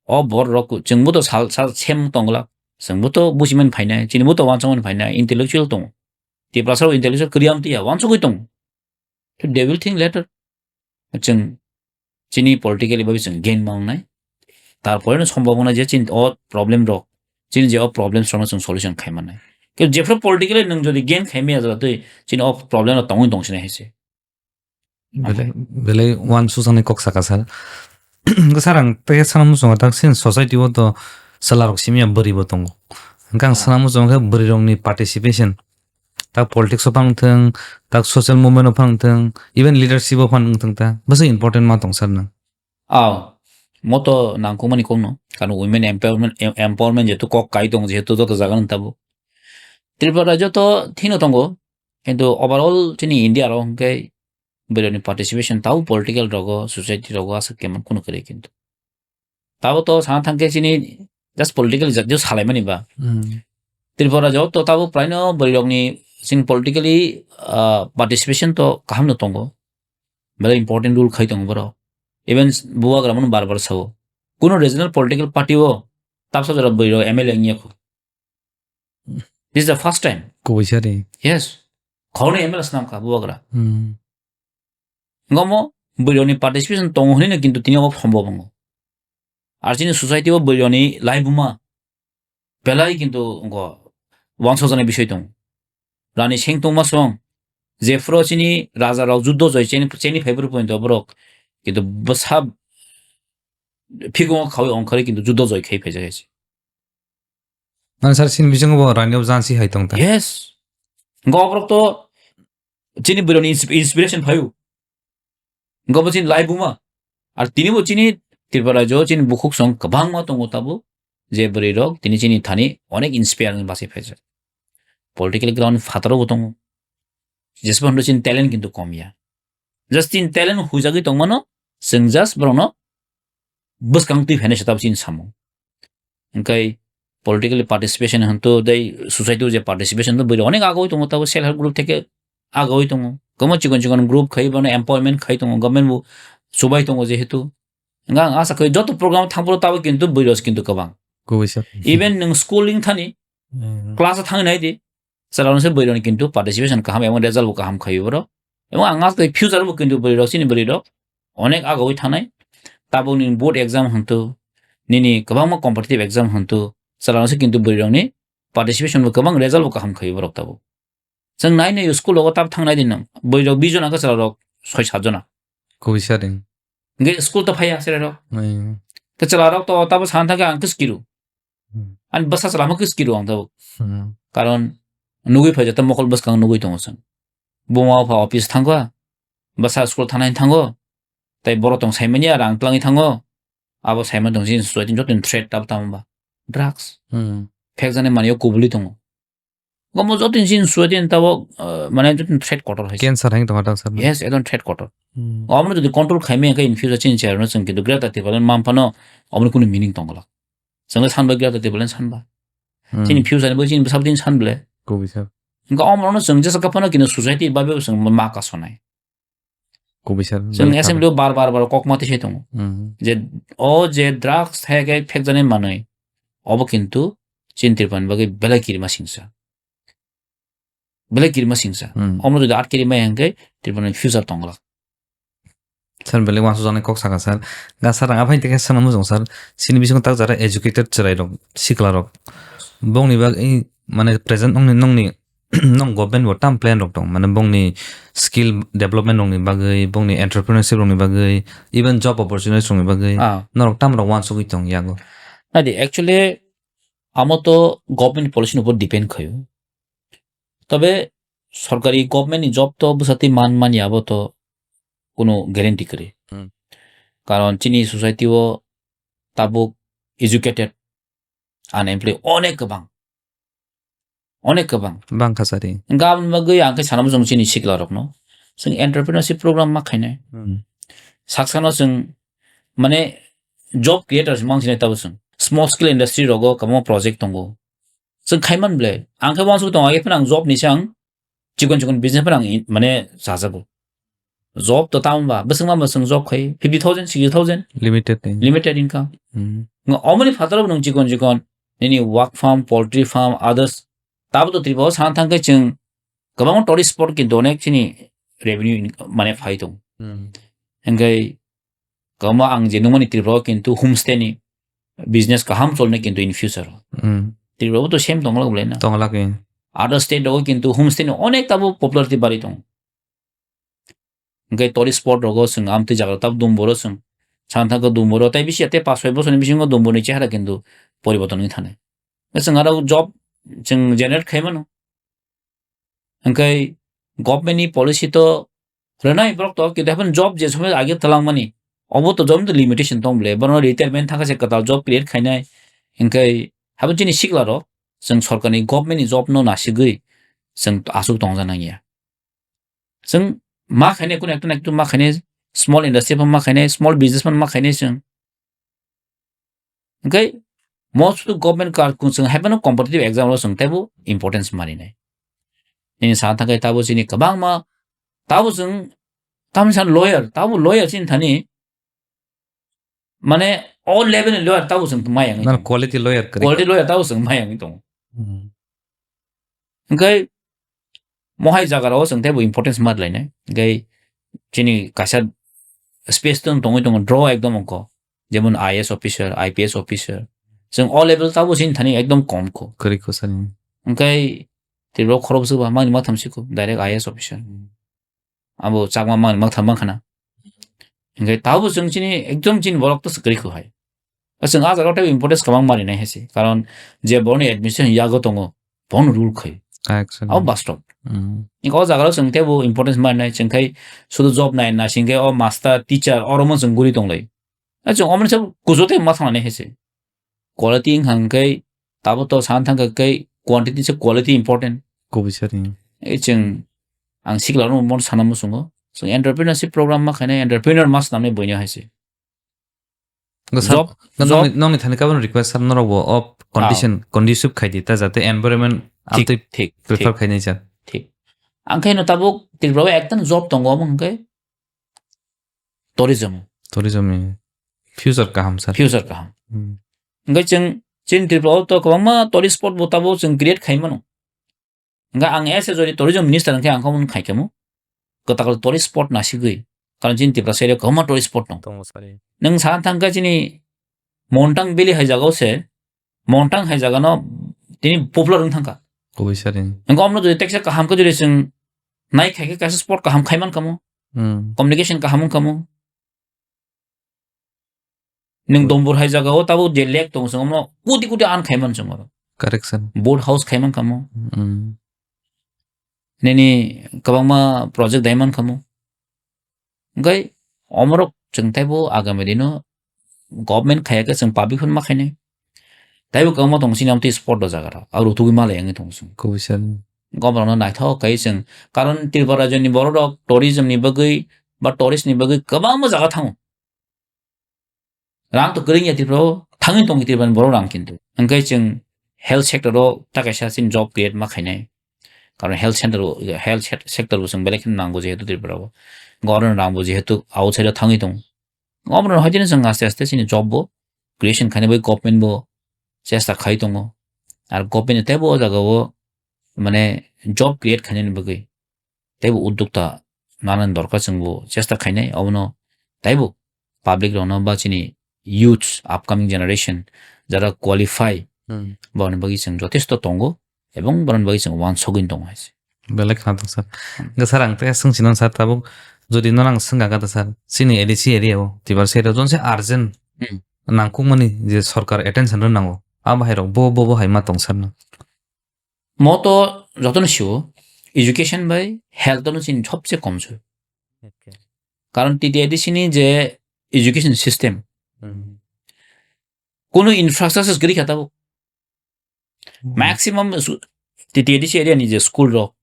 o bor rok chwngbo to sal, sal sem tongla. Chwngbo to bujiman phainai, chini bo to wansukmani phainai, intellectual tongo. Tiprasa rok intellectual kwrwi amtwi ya, wansugwi tongo. So they will think later. Chwng chini politically bai chwng gain ma wngnai. Tarpore no sombhabona je chini o problem rok, chini je o problems rok no chwng solution khai mannai. Khe jephru politically nwng jodi gain khai maya jora twi chini o problem rok tongwi tong sinai hai se. Belai, belai uansukjaknai kok saka sir. Hwnkhe sir ang tei sana muchungo tak sin society o to chwla rok simi ya bwrwi bo tongo. Hwnkhe ang sana muchungo khe bwrwi rokni participation. Tak politics o phang thwng, tak social movement o phang thwng, even leadership o phang wng thwng ta. Bwswk important ma tong sir nang? Aw, moto nangkukmani kokno. Karon women empowerment, em-, empowerment jehetu kok kai tongo, jehetu joto jaga nang tabuk. Tripura rajyo to thino tongo, Kintu overall chini India ro hwnkhe bwrwini participation tau political rogo, society rogo aswk kemon kunu kwrwi kintu. Tabo to sana thangkhe chini just politically jat-, just salaimani ba. Hmm. Tripura joto tabo praino bwrwirokni chini politically, ah, participation to kaham no tongo. Belai important role khai tongo borok. Even Bubagra mano bar bar sao. Kuno regional political party o tabsa jora bwrwirok M L A wngya kho. This is the first time. Kubui sari. Yes. Khoroknwi M L A swnam kha Bubagra. Hmm. Ngomo bwrwirokni participation tongo hwnwi no kintu tini obo sombob wngo. Ar chini society o bwrwirokni laibuma belai kintu wngkho uansukjaknai bisoi tongo. Rani seng tongma song, jephuru chini raja rok juddo joi cheni, cheni phaiphuru poito borok kintu bwsa phikungo khawi ongkhorwi kintu juddo joi khai phaijak hai se. Mane sir, chini bisingo bo rani o jansi hai tong ta. Yes. Wngkha oborok to chini bwrwini insp-, inspiration phaio. Wngkha bo chini laibuma. Ar tini bo chini Tripura rajyo chini bukhuk song kwbangma tongo tabo. Je bwrwi rok tini chini thani onek inspire wngwi bachai phaijak. Political ground phataro bo tongo. Jesbo hwnwi chini talent kintu kom ya. Just chini talent huijagwi tongmano chwng just borokno bwskang twi phainai se tabo chini samung. Hwnkhe politically participation hwntu tei society o je participation hwntu bwrwi onek agoi tongo tabo self help group theke agoi tongo. Kwbangma chikon chikon group khai bono empowerment khai tongo, government bo chubai tongo jehetu. Hwnkhe ang asa khai joto program thangphuru tabo kintu bwrwi rok kintu kwbang. Kubui sir. Even nwng schooling thani, hmm, class o thangwi nai di, chwla rok se bwrwi rok ni kintu participation kaham, ebong result bo kaham khai borok. Ebong ang asa khai future bo kintu bwrwi rok, chini bwrwi rok onek agoi thanai. Tabuk ni board exam hwntu, nini kwbangma competitive exam hwntu, chwla rok se kintu bwrwi rok ni participation bo kwbang, result bo kaham khai borok tabuk. Chwng nai nai school rogo tab thang nai di nwng. Bwrwi rok bish jona khe chwla rok soi sat jona. Kubui sir. Hwnkhe school to phaiya chwla rok. Hmm. Khe chwla rok to tabo sana thangkhe ang khe skiru. Hmm. Ani bwsa chwla mo khe skiru ang tabuk. Hmm. Karon nugui phaijak ta mokol bwskang nugui tongo chwng. Buma bupha office thango, bwsa school thanai thango, tei borok tong saimanya rang twlangwi thango. Abo saimanya tong chini society joto ni threat tab tamo ba. Drugs. Hmm. Phekjaknai manwi o kubuli tongo. Omo joto ni chini society ni tabuk, uh, mane joto ni threat kotor hai. Cancer hai tongma tang sir. Yes, ekdom threat kotor. Hmm. Omo jodi control khaimaya khe in future chini chayarno chwng kintu Greater Tipraland manphano omo kunu meaning tongla. Chwngno sanbai Greater Tipraland sanba. Hmm. Chini future ni bo chini bwsabo chini sanble. Kubui sir. Hwnkhe omo no chwng jesa kaphano kintu society bai bai chwng ma kasonai. Kubui sir, chwng belai assembly o bar bar bar kokma twi sai tongo. Hmm. Je o je drugs hai khe phekjaknai manwi, obo kintu chini Tripura ni bagwi belai kirima singsa. Belai kirima singsa. Hmm. Omo jodi atkiri maya hwnkhe Tripura ni future tongla. Sir, belai wansuk jaknai kok saka sir. Ga sir, ang aphai teke sana mujung sir. Chini bisingo tak jara educated chwrai rok, sikla rok. Bongni bagwi mane present nongni, nongni nong government bo tam plan rok tong, mane bongni skill development rokni bagwi, bongni entrepreneurship rokni bagwi, even job opportunities rokni bagwi, ah, norok tam rok wansugwi tong yago. Nadi, actually, amo to government policy ni upor depend khayo. Tobe sorkari government ni job to bwsati man mani abo to kuno guarantee kwrwi. Hmm. Karon chini society o tabuk educated, unemployed onek kwbang. Onek kwbang. Bang kha sari. Gabon bagwi ang khe sana mujung chini sikla rokno. Chwng entrepreneurship program ma khainai. Hmm. Saksano chwng mane job creators mang sinai tabo chwng. Small scale industry rogo kwbangma project tongo. Chwng khaiman ble. Ang khe wansuk tongo, age phano ang job ni sang chikon chikon business phano ang in-, mane chajago. Job to tamo ba, bwswk ma bwswk job khai, fifty thousand, sixty thousand. Limited income. Limited income. Hmm. Nga omoni phataro nwng chikon chikon, nini work farm, poultry farm, others. Tabo to Tripura o sana thang khe chwng kwbangma tourist spot kintu onek chini revenue in-, mane phai tong. Hmm. Hingkhe kwbangma ang je nukmani Tripura o kintu homestay ni business kaham cholnai kintu in future o. Hmm. Tripura o to same tonglak bolai na. Tonglak, eh. Other state o kintu homestay ni onek tabo popularity bari tong. Hingkhe tourist spot rogo chwng amtwi jaga tab Dumbur o chwng sana thangkhe Dumbur o tei bisi tei pash soi bosorni bisingo Dumbur ni chehara kintu poriborton wngwi thanai. Chwng aro job chwng generate khai mano. Hingkhe government ni policy to rwnai borok to, kintu haphano job je somoi age twlangmani, obo to job to limitation tong bole, bono retirement thangkha se kwtal job create khainai. Hingkhe haphano chini sikla rok chwng sorkarni government ni job no nasigwi chwng aswk tongja nangya. Chwng ma khainai, kunu ekta na ekta ma khainai, small industry phan ma khainai, small business phan ma khainai chwng. Hwnkhe most of the government kar kung chwng haiphano competitive exam o chwng teibo importance marinai. Nini sana thangkhe tabo chini kwbangma, tabo chwng tamni san lawyer, tabo lawyer chini thani mane all level ni lawyer tabo chwng mayang. Nan quality lawyer kwrwi. Quality lawyer tabo chwng mayang tong. Hmm. Hwnkhe mohai jaga rao chwng teibo importance ma lainai. Hwnkhe chini kaisa space tong tongwi tongo draw ekdom ongko. Jemon I A S officer, I P S officer. Chwng all level tabo chini thani ekdom kom ko. Kwrwi ko sani. Hwnkhe Tripura khorok bwswk ba mangni ma thamsi ko direct I A S officer. Hmm. Abo chakma mangni ma tham khana. Hwnkhe tabo chwng chini ekdom chini borok to kwrwi ko hai. Chwng ah jaga teibo importance kwbang marinai hai se. Karon je borokni admission yago tongo, bono rule khai. Actually. Abo bastop. Hmm. Hwnkhe o jaga rao chwng teibo importance marinai chwng khai sudu job nai na singkhe o master, teacher oromo chwng guri tonglai. A chwng omoni sabo kujo tei ma thangnani hai se. Quality wng kha hwnkhe tabo to sana thang kha khe quantity se quality important. Kubui sari. E chwng ang sikla rok mon sana muchungo. Chwng entrepreneurship program ma khainai entrepreneur ma swnamnai buino hai se. Go sir, job, go job. Nongni, nongni thani kabon request sir norok bo o condition, ah, conducive khai di ta jate environment thik, amtwi thik, prefer thik, khainai sir. Thik. Ang khe no tabuk Tripura o ekta job tongo omo hwnkhe tourism. Tourism ni future kaham sir. Future kaham. Hmm. Hwnkhe chwng chini Tripura o to kwbangma tourist spot bo tabuk chwng create khai mano. Hwnkhe ang as a jodi tourism minister hwnkhe ang khe omo khai khe mo. Kwtal tourist spot nasigwi. Karon chini Tripura side o kwbangma tourist spot tong. Tongo sir. Nwng sana thang khe chini Montang Valley hai jaga o se, Montang hai jaga no tini popular wng thang kha. Kubui sir. Hwnkhe omo jodi teksa kaham khe jodi chwng nai khai khe kaisa spot kaham khai man kha mo. Hmm. Communication kaham wng kha mo. Nwng Dombor hai jaga o tabuk je lake tongo, chwng omo koti koti earn khai man chwng oro. Correction. Boat house khai man kha mo. Mm. Nini kwbangma project dai man kha mo. Hwnkhe omorok chwng teibo agami dino government khaya khe chwng public phano ma khainai. Taibo kwbangma tongo chini amtwi spot o jaga rok. Abo rutugwi malai wngwi tongo chwng. Kubui sir. Government no naithok khai chwng. Karon Tripura rajyo ni borok rok tourism ni bagwi ba tourist ni bagwi kwbangma jaga thango. Rang to kwrwng ya Tripura o, thangwi tongo Tripura ni borok rang kintu. Hwnkhe chwng health sector o ta kaisa chini job create ma khainai. Karon health center o, health se-, sector bo chwng belai kheno nango jehetu Tripura o. Government rang bo jehetu outside o thangwi tongo. Omo no hoitino chwng aste aste chini job bo creation khaina bai government bo chesta khai tongo. Ar government teibo o jaga o mane job create khainani bagwi teibo uddokta nanani dorkar chwng bo chesta khainai. Obono teibo public rokno ba chini youths, upcoming generation jara qualify, hmm, borokni bagwi chwng jotesto tongo. Ebong borokni bagwi chwng uansugwi tongo hai se. Belai khna tongo sir. Hmm. Hwnkhe sir, ang tei swng sinong sir tabuk, jodi nono ang swngkha khe sir, chini A D C area o, Tiprasa area o, jonse urgent, hmm, nangkukmani je sorkar attention rw nango, abo hai rok bo, bo, bo hai ma tong sir no? Mo to jotono sio, education bai health no chini sobse kom se. Okay. Karon T T A D C ni je education system, hmm, kono infrastructure kwrwi kha tabuk. Hmm. Maximum su-, T T A D C area ni je school rok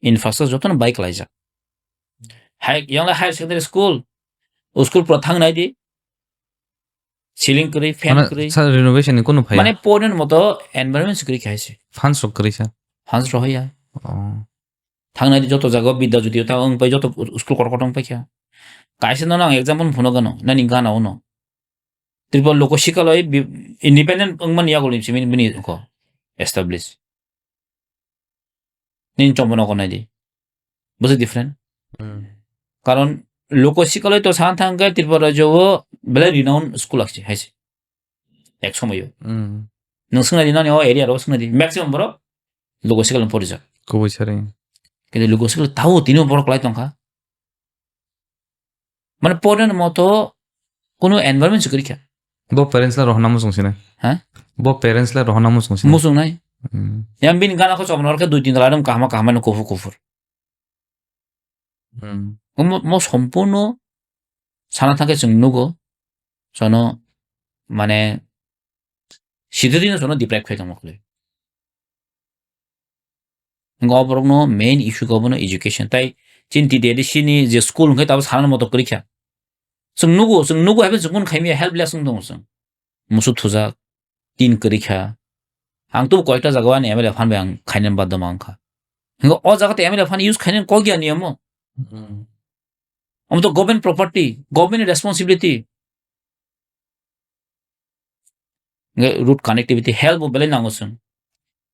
infrastructure jotono bai klaijak. Hai, yang le higher secondary school, o school pura thang nai di. Ceiling kwrwi, fan kwrwi. Mane, sir, renovation ni kunu phaiya? Mane, porni moto environment se kwrwi khai se. Funds rok kwrwi sa? Funds rok hoya. Oh. Thang nai di joto jaga o Bidya Jyoti ta wng pai joto school kotor kotor wng pai kha. Kaisa no ang example phuno gano, nani gana uno. Tripura Lok Shikaloi bi-, independent wngmani yago ni simi bini ko establish. Nini chombo nogo nai di. Busi different. Hmm. Karon Lok Shikaloi to san thang khe Tripura rajyo o belai renowned school akchi hai se. Ek somoyo. Hmm. Nwng swngna di nani o area ro swngna di. Maximum borok Lok Shikaloi porijak. Kubui sari. Kintu Lok Shikaloi tao tini borok lai tongkha. Mane porna moto kono environment se kwrwi kha. Bo parents la rohorna muchung sinai. Ha? Bo parents la rohorna muchung sinai. Muchung nai. Hmm. Yang bini gana ko chobna khe dui tin dala dum kahma kahma no kufur kufur. Hmm. Mo, mo sompurno sana thangkhe chwng nugo. Sono mane Sitwdino sono deprive khai tongma khwlwi. Wngkha o borokno main issue khe obono education. Tai Chini T D I D C ni je school hwnkhe tabo sanani moto kwrwi kha. Chwng nugo, chwng nugo hai phano chwng kunu khaimaya, helpless wng tongo chwng. Musu thujak, tin kwrwi kha. Ang tubu koyekta jagao ani M L A phan bai ang khainani badhoma wngkha. Hwnkhe o jaga tei M L A phan use khainani kok ya niyamo. Hmm. Omo to government property, government responsibility. Hwnkhe road connectivity, health bo belai nango chwng.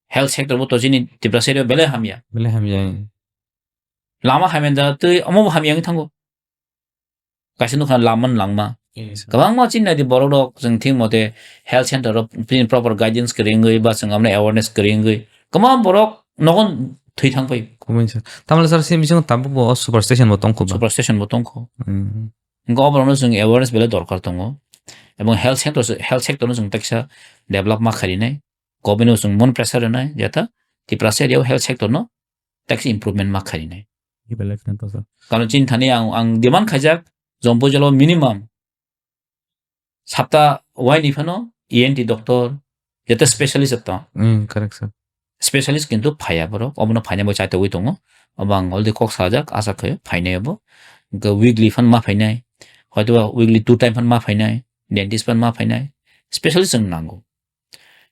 Health sector bo to chini Tiprasa area o belai hamya. Belai hamya. Lama hamya da twi omo bo hamya wngwi thango. Kaisa nukha lama langma. Yes, sir. Kwbangma chini naidi borok rok chwng thik mote health center o proper guidance kwrwi wngwi ba chwng amno awareness kwrwi wngwi kwbangma borok nogo thwi thang pai. Kubun sir. Tamle sir, simi bisingo tabuk bo super station bo tongkho ba? Super station bo tongkho. Hmm. Hwnkhe oborokno chwng awareness belai dorkar tongo. Ebong health sector se, health sector no chwng teksa develop ma kharinai. Government no chwng mon pressure rwnai, jeta Tiprasa area o health sector no teksa improvement ma kharinai. Belai khe to sir. Karon chini thani ang, ang demand khaijak, Jampui jala o minimum sapta waini phano E N T doctor, jeta specialist rok tong. Hmm, correct sir. Specialist kintu phaiya borok, obono phainai bo chaitogwi tongo. Obo ang already kok sajak, asa khaio phainai obo. Hwnkhe weekly phan ma phainai, hoitoba weekly two time phan ma phainai, dentist phan ma phainai, specialist wng nango.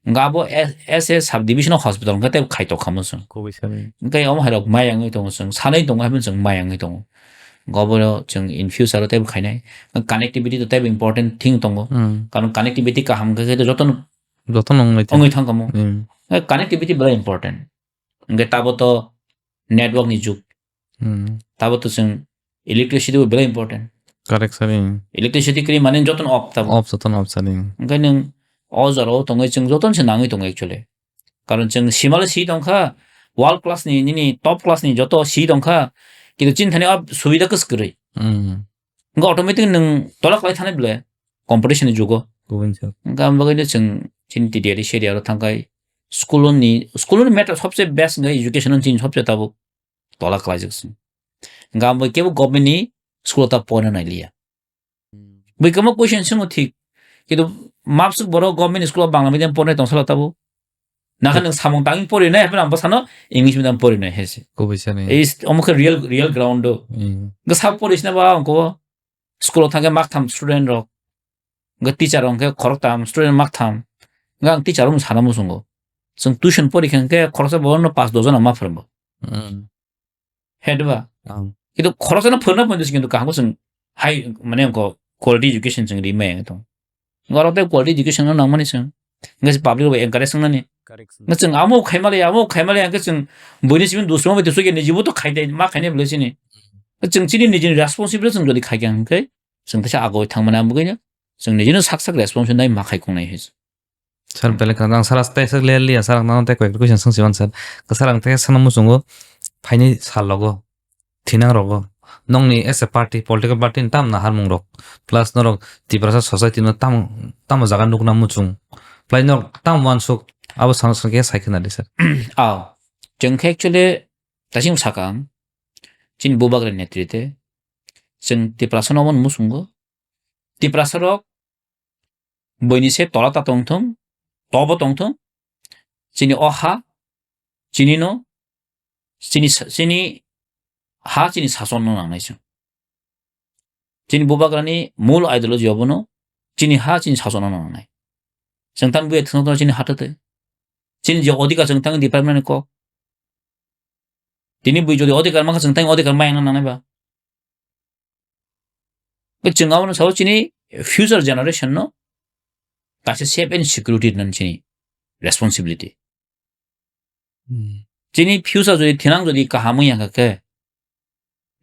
Hwnkhe abo S-, S A subdivision hospital hwnkhe tei khaitok khamu chwng. Kubui sani. Hwnkhe omo hairok maya wngwi tongo chwng, sanai tongo haino chwng maya wngwi tongo. Hwnkhe obo chwng in future o teibo khainai. Connectivity to teibo important thing tongo. Hmm. Karon connectivity kaham hwnkhe khe jotono Jotono wngwi thang. Wngwi thang kamo. Hmm. Eh, connectivity belai important. Hwnkhe tabo to network ni jug. Hmm. Tabo to chwng electricity bo belai important. Correct sir, hmm. Electricity kwrwi mane jotono off tabo. Off, jotono off sir, hmm. Hwnkhe nwng o jorao tongwi chwng jotono se nangwi tongo actually. Karon chwng simale si tongkha, world class ni, nini top class ni joto si tongkha, kintu chini thani o subida kwswk kwrwi. Hmm. Hwnkhe automatic nwng tola kwlai thani bwle competition ni jugo. Kubun sir. Hwnkhe ang bagwi no chwng chini T D I D C area ro thangkhai school ni, school ni matter sobse best hwnkhe education no chini sobse tabuk tola kwlaijak se. Hwnkhe ang bai kebo government ni school o ta porna nai liya. Hmm. Bai kwbangma question swngo thik. Kintu mapsuk borok government school o Bangla medium pornai tong sala tabuk. Nakha nwng samung tangwi pori nai, haphano ang bwsano English medium pori nai hai se. Kubui sani. Ei s-, omo khe real, real ground o. Hmm. Hwnkhe sak pori sina ba ang ko school o thangkhe maktham student rok. Hwnkhe teacher rok hwnkhe khoroktham, student maktham. Hwnkhe ang teacher rok sana muchungo. Chwng tuition pori khe hwnkhe khoroksa borokno pas dos jona ma phwrwngo. Hmm. He diba? Ang. Kintu khoroksa no phwrwngna pon kintu kaham chwng hai mane ko quality education chwng ri mai tong. Ngorok tei quality education no nangmani chwng. Nge public bo encourage wngnani. Correct. Nge chwng amo khaimali, amo khaimali ang chwng buini simi dusmo bai tusu ni jibo to khaidai ma khainai bwle chini. Chwng chini nijini responsibility chwng jodi khaikha hwnkhe chwng teisa agoi thangmani amo gwi chwng nijino sak sak responsibility nai ma khai kongnai hai. Sir, belai kheno ang sara tei sir ler liya, sir ang nang tei koi question swng siban sir. Sir ang tei sana muchungo phaini sal logo, thinang rogo. Nongni as a party, political party ni tam naharmung rok. Plus norok Tiprasa society no tam, tamo jaga nukna muchung. Plus norok tam wansuk, abo sana swng khe sai khna di sir. Ah, chwng khe actually tasing sakang, chini bubagra netrite, chwng Tiprasa no omo muchungo. Tiprasa rok Buini se tola ta tongthung, tobo tongthung, chini o ha, chini no, chini sa-, chini ha, chini sason no nangnai chwng. Chini bubagrani mul ideology obono, chini ha, chini sason no nangnai. Chwng tang buya thwng chini ha thwte. Chini je odhikar chwng tang department ni kok. Tini bui jodi odhikar mankha chwng tang odhikar mayang nangnai ba. Chwng abono sao chini future generation no kaisa safe and security nang chini responsibility. Hmm. Chini future jodi thinang jodi kaham wngya khe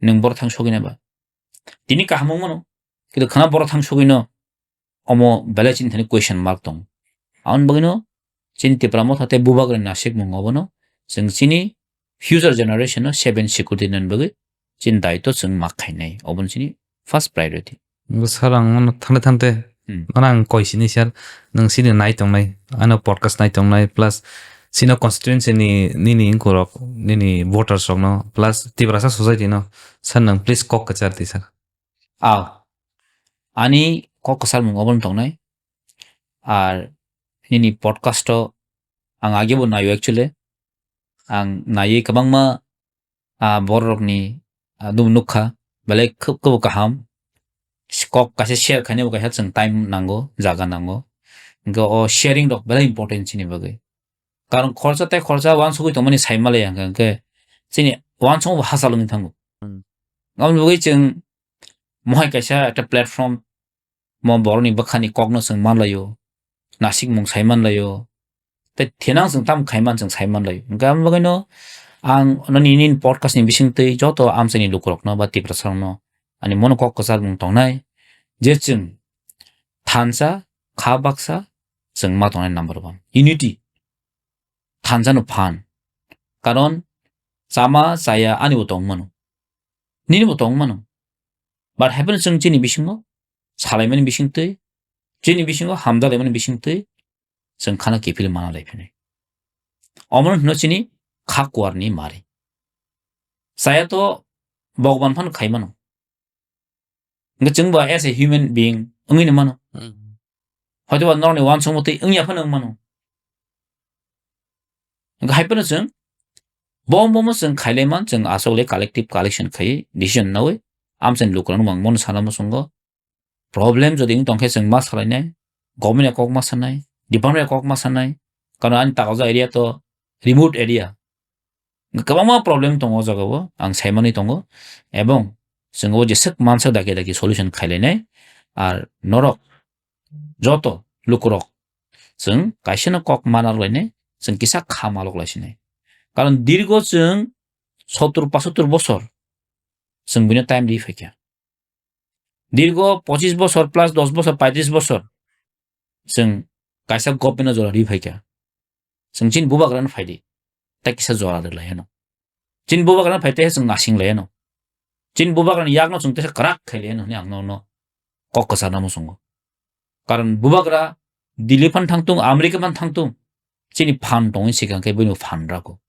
nwng boro thang sogwi nai ba. Tini kaham wngmano, kintu khana boro thang sogwi no omo belai chini thani question mark tong. Aboni bagwino chini Tipra Motha tei bubagrani nasikmung obono chwng chini future generation no safe and security nani bagwi chini daitw chwng mak khainai. Obono chini first priority. Bo sir ang mano thangte thangte Hmm. mano ang koi sini sir, nwng sini nai tongnai, ano podcast nai tongnai, plus sino constituency ni nini ingkurok, nini voters rokno, plus Tiprasa society no, sir nwng please kok kwchar di sir. Aw. Ani kok kwcharmung obono tongnai. Ar nini podcast o ang agebo naio actually. Ang naiwi kwbangma, ah, bororokni ah, nukha, belai khub, khub kaham. Kok kaisa share khainai bo kaisa chwng time nango, jaga nango. Hwnkhe o sharing rok belai important chini bagwi. Karon khorsa tei khorsa uansugwi tongmani saimalaya hwnkhe chini uansukma bo hachal wngwi thango. Hmm. Aboni bagwi chwng mohai kaisa ekta platform mo borokni bwkhani kokno chwng manlaio, nasikmung sai manlaio, tei thinang chwng tamo khaiman chwng sai manlaio. Hwnkhe aboni bagwino ang nini, nini podcast ni bisingtwi joto amchaini lukurokno ba Tiprasarokno ani mono kok kwchar mung tongnai je chwng thansa, kha baksa chwng ma tongnai number one. Unity. Thansa no phan. Karon chama chaya ani bo tong mano. Nini bo tong mano. But happen chwng chini bisingo salaimani bisingtwi, chini bisingo hamjalaimani bisingtwi chwng khana kiphil mana lai phini. Omono hino chini kha kuarni mari. Chaya to Bhagwan phan khai mano. Hwnkhe chwng bo as a human being wngwi no mano. Hmm. Hoito ba norokni uansukma twi wngya phano wng mano. Hwnkhe hai phano chwng bom bomo chwng khailai man, chwng aswk le collective collection khai decision nawi amchaini lukurokno mang mano sana muchungo. Problem jodi wng tongkhe chwng ma salainai, government ya kok ma sanai, department ya kok ma sanai, karon ani Takalja area to remote area. Kwbangma problem tongo o jagao, ang saimanwi tongo, ebong chwng o jeswk mansak dakhe dakhe solution khailainai, ar norok joto lukurok chwng kaisano kok mana rwlainai, chwng kisa kha malok laisinai. Karon dirgo chwng sottur pachottur bosor chwng buino time ri phaikha. Dirgo pochis bosor plus dos bosor, paitris bosor chwng kaisa government-no jora ri phaikha. Chwng chini bubagrano phaidi, tei kisa jora rwlai heno. Chini bubagrano phai tei chwng nasing lai heno. Chini bubagrani yakno chwng teisa kwrak khai lai heno hwnwi ang nono kok kwcharna muchungo. Karon bubagra Delhi phan thangtung, America phan thangtung, chini phan tongwi sikang khe buino phan rago.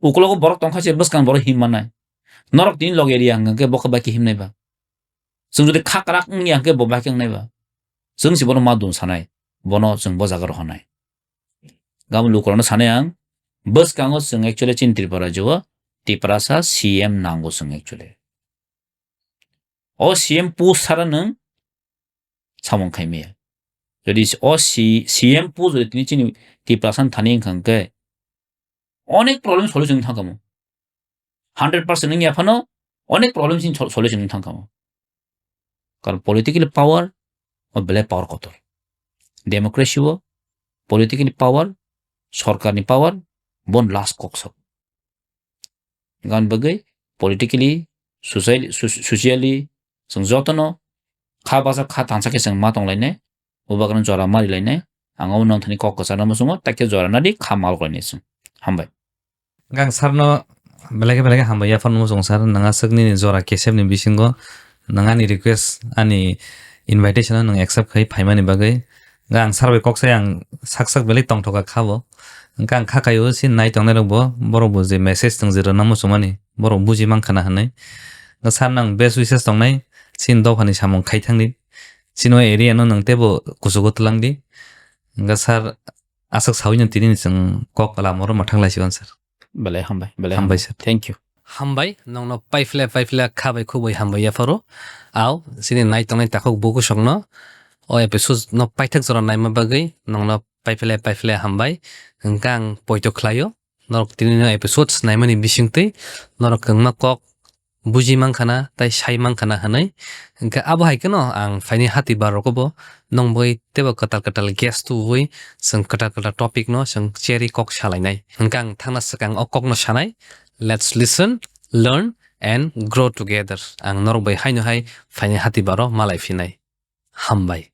Ukologo borok tongkha se bwskang borok him manai. Norok tini loge ria hwnkhe bo khe bai khe himnai ba. Chwng jodi kha kwrak wngya hwnkhe bo bai khe wngnai ba. Chwng se bono ma dun sanai. Bono chwng bo jaga rohornai. Gabon lukurokno sanai ang, bwskango chwng actually chini Tripura rajyo-o Tiprasa C M nango chwng actually. O C M post sara nwng samung khai maya. Jodi o C-, C M post jodi tini chini Tiprasa thani wngkha hwnkhe onek problem solution thangkha mo. Hundred percent wngya phano onek problem chini sol-, solution thangkha mo. Karon political power o belai power kotor. Democracy o political power, sorkarni power, bon last kok sok. Gan bagwi politically, socially, soci-, socially, chwng jotono kha basa kha thansa khe chwng ma tong lainai, bubagrano jora ma ri lainai, ang obo nong thani kok kwcharna muchungo, takhe jora nadi kha malok lainai chwng. Hambai. Gang sarno belai khe belai khe hambai yaphar muchung sar, nang aswk nini jora kesep ni bisingo nang ani request, ani invitation no nang accept khai phaimani bagwi. Gang sar bai kok sai ang sak sak belai tongthoka kha bo. Hwnkhe ang kha kaio si nai tongnai rok bo, borok bo je message tong je rwna muchungmani, borok buji mankha na hwnwi. Sar nang best wishes tongnai, chini dophani samung khai thangdi. Chini o area no nang teibo kuchugo twlangdi. Hwnkhe sar aswk saui no tini ni chwng kok lama oro mwthang lai sigon sir. Belai hambai, belai Hambai hambai. Sir. Thank you. Hambai, nongno paifle paifle kha bai khubui hambai yapharo. Au, chini nai tongnai takhuk buku songno o episode no paithak jora naima bagwi nongno paifle paifle hambai. Hwnkhe ang poito khlaio. Norok tini no episodes naimani bisingtwi norok kwbangma kok buji mankha na tei sai mankha na hwnwi. Hwnkhe abo hai kheno ang phaini hati bar rogo bo nong bai teibo kwtal kwtal guest tubui chwng kwtal kwtal topic no chwng cherwi kok salainai. Hwnkhe ang thangna swkang o kok no sanai, let's listen, learn and grow together. Ang norok bai haino hai phaini hati baro malai phinai. Hambai.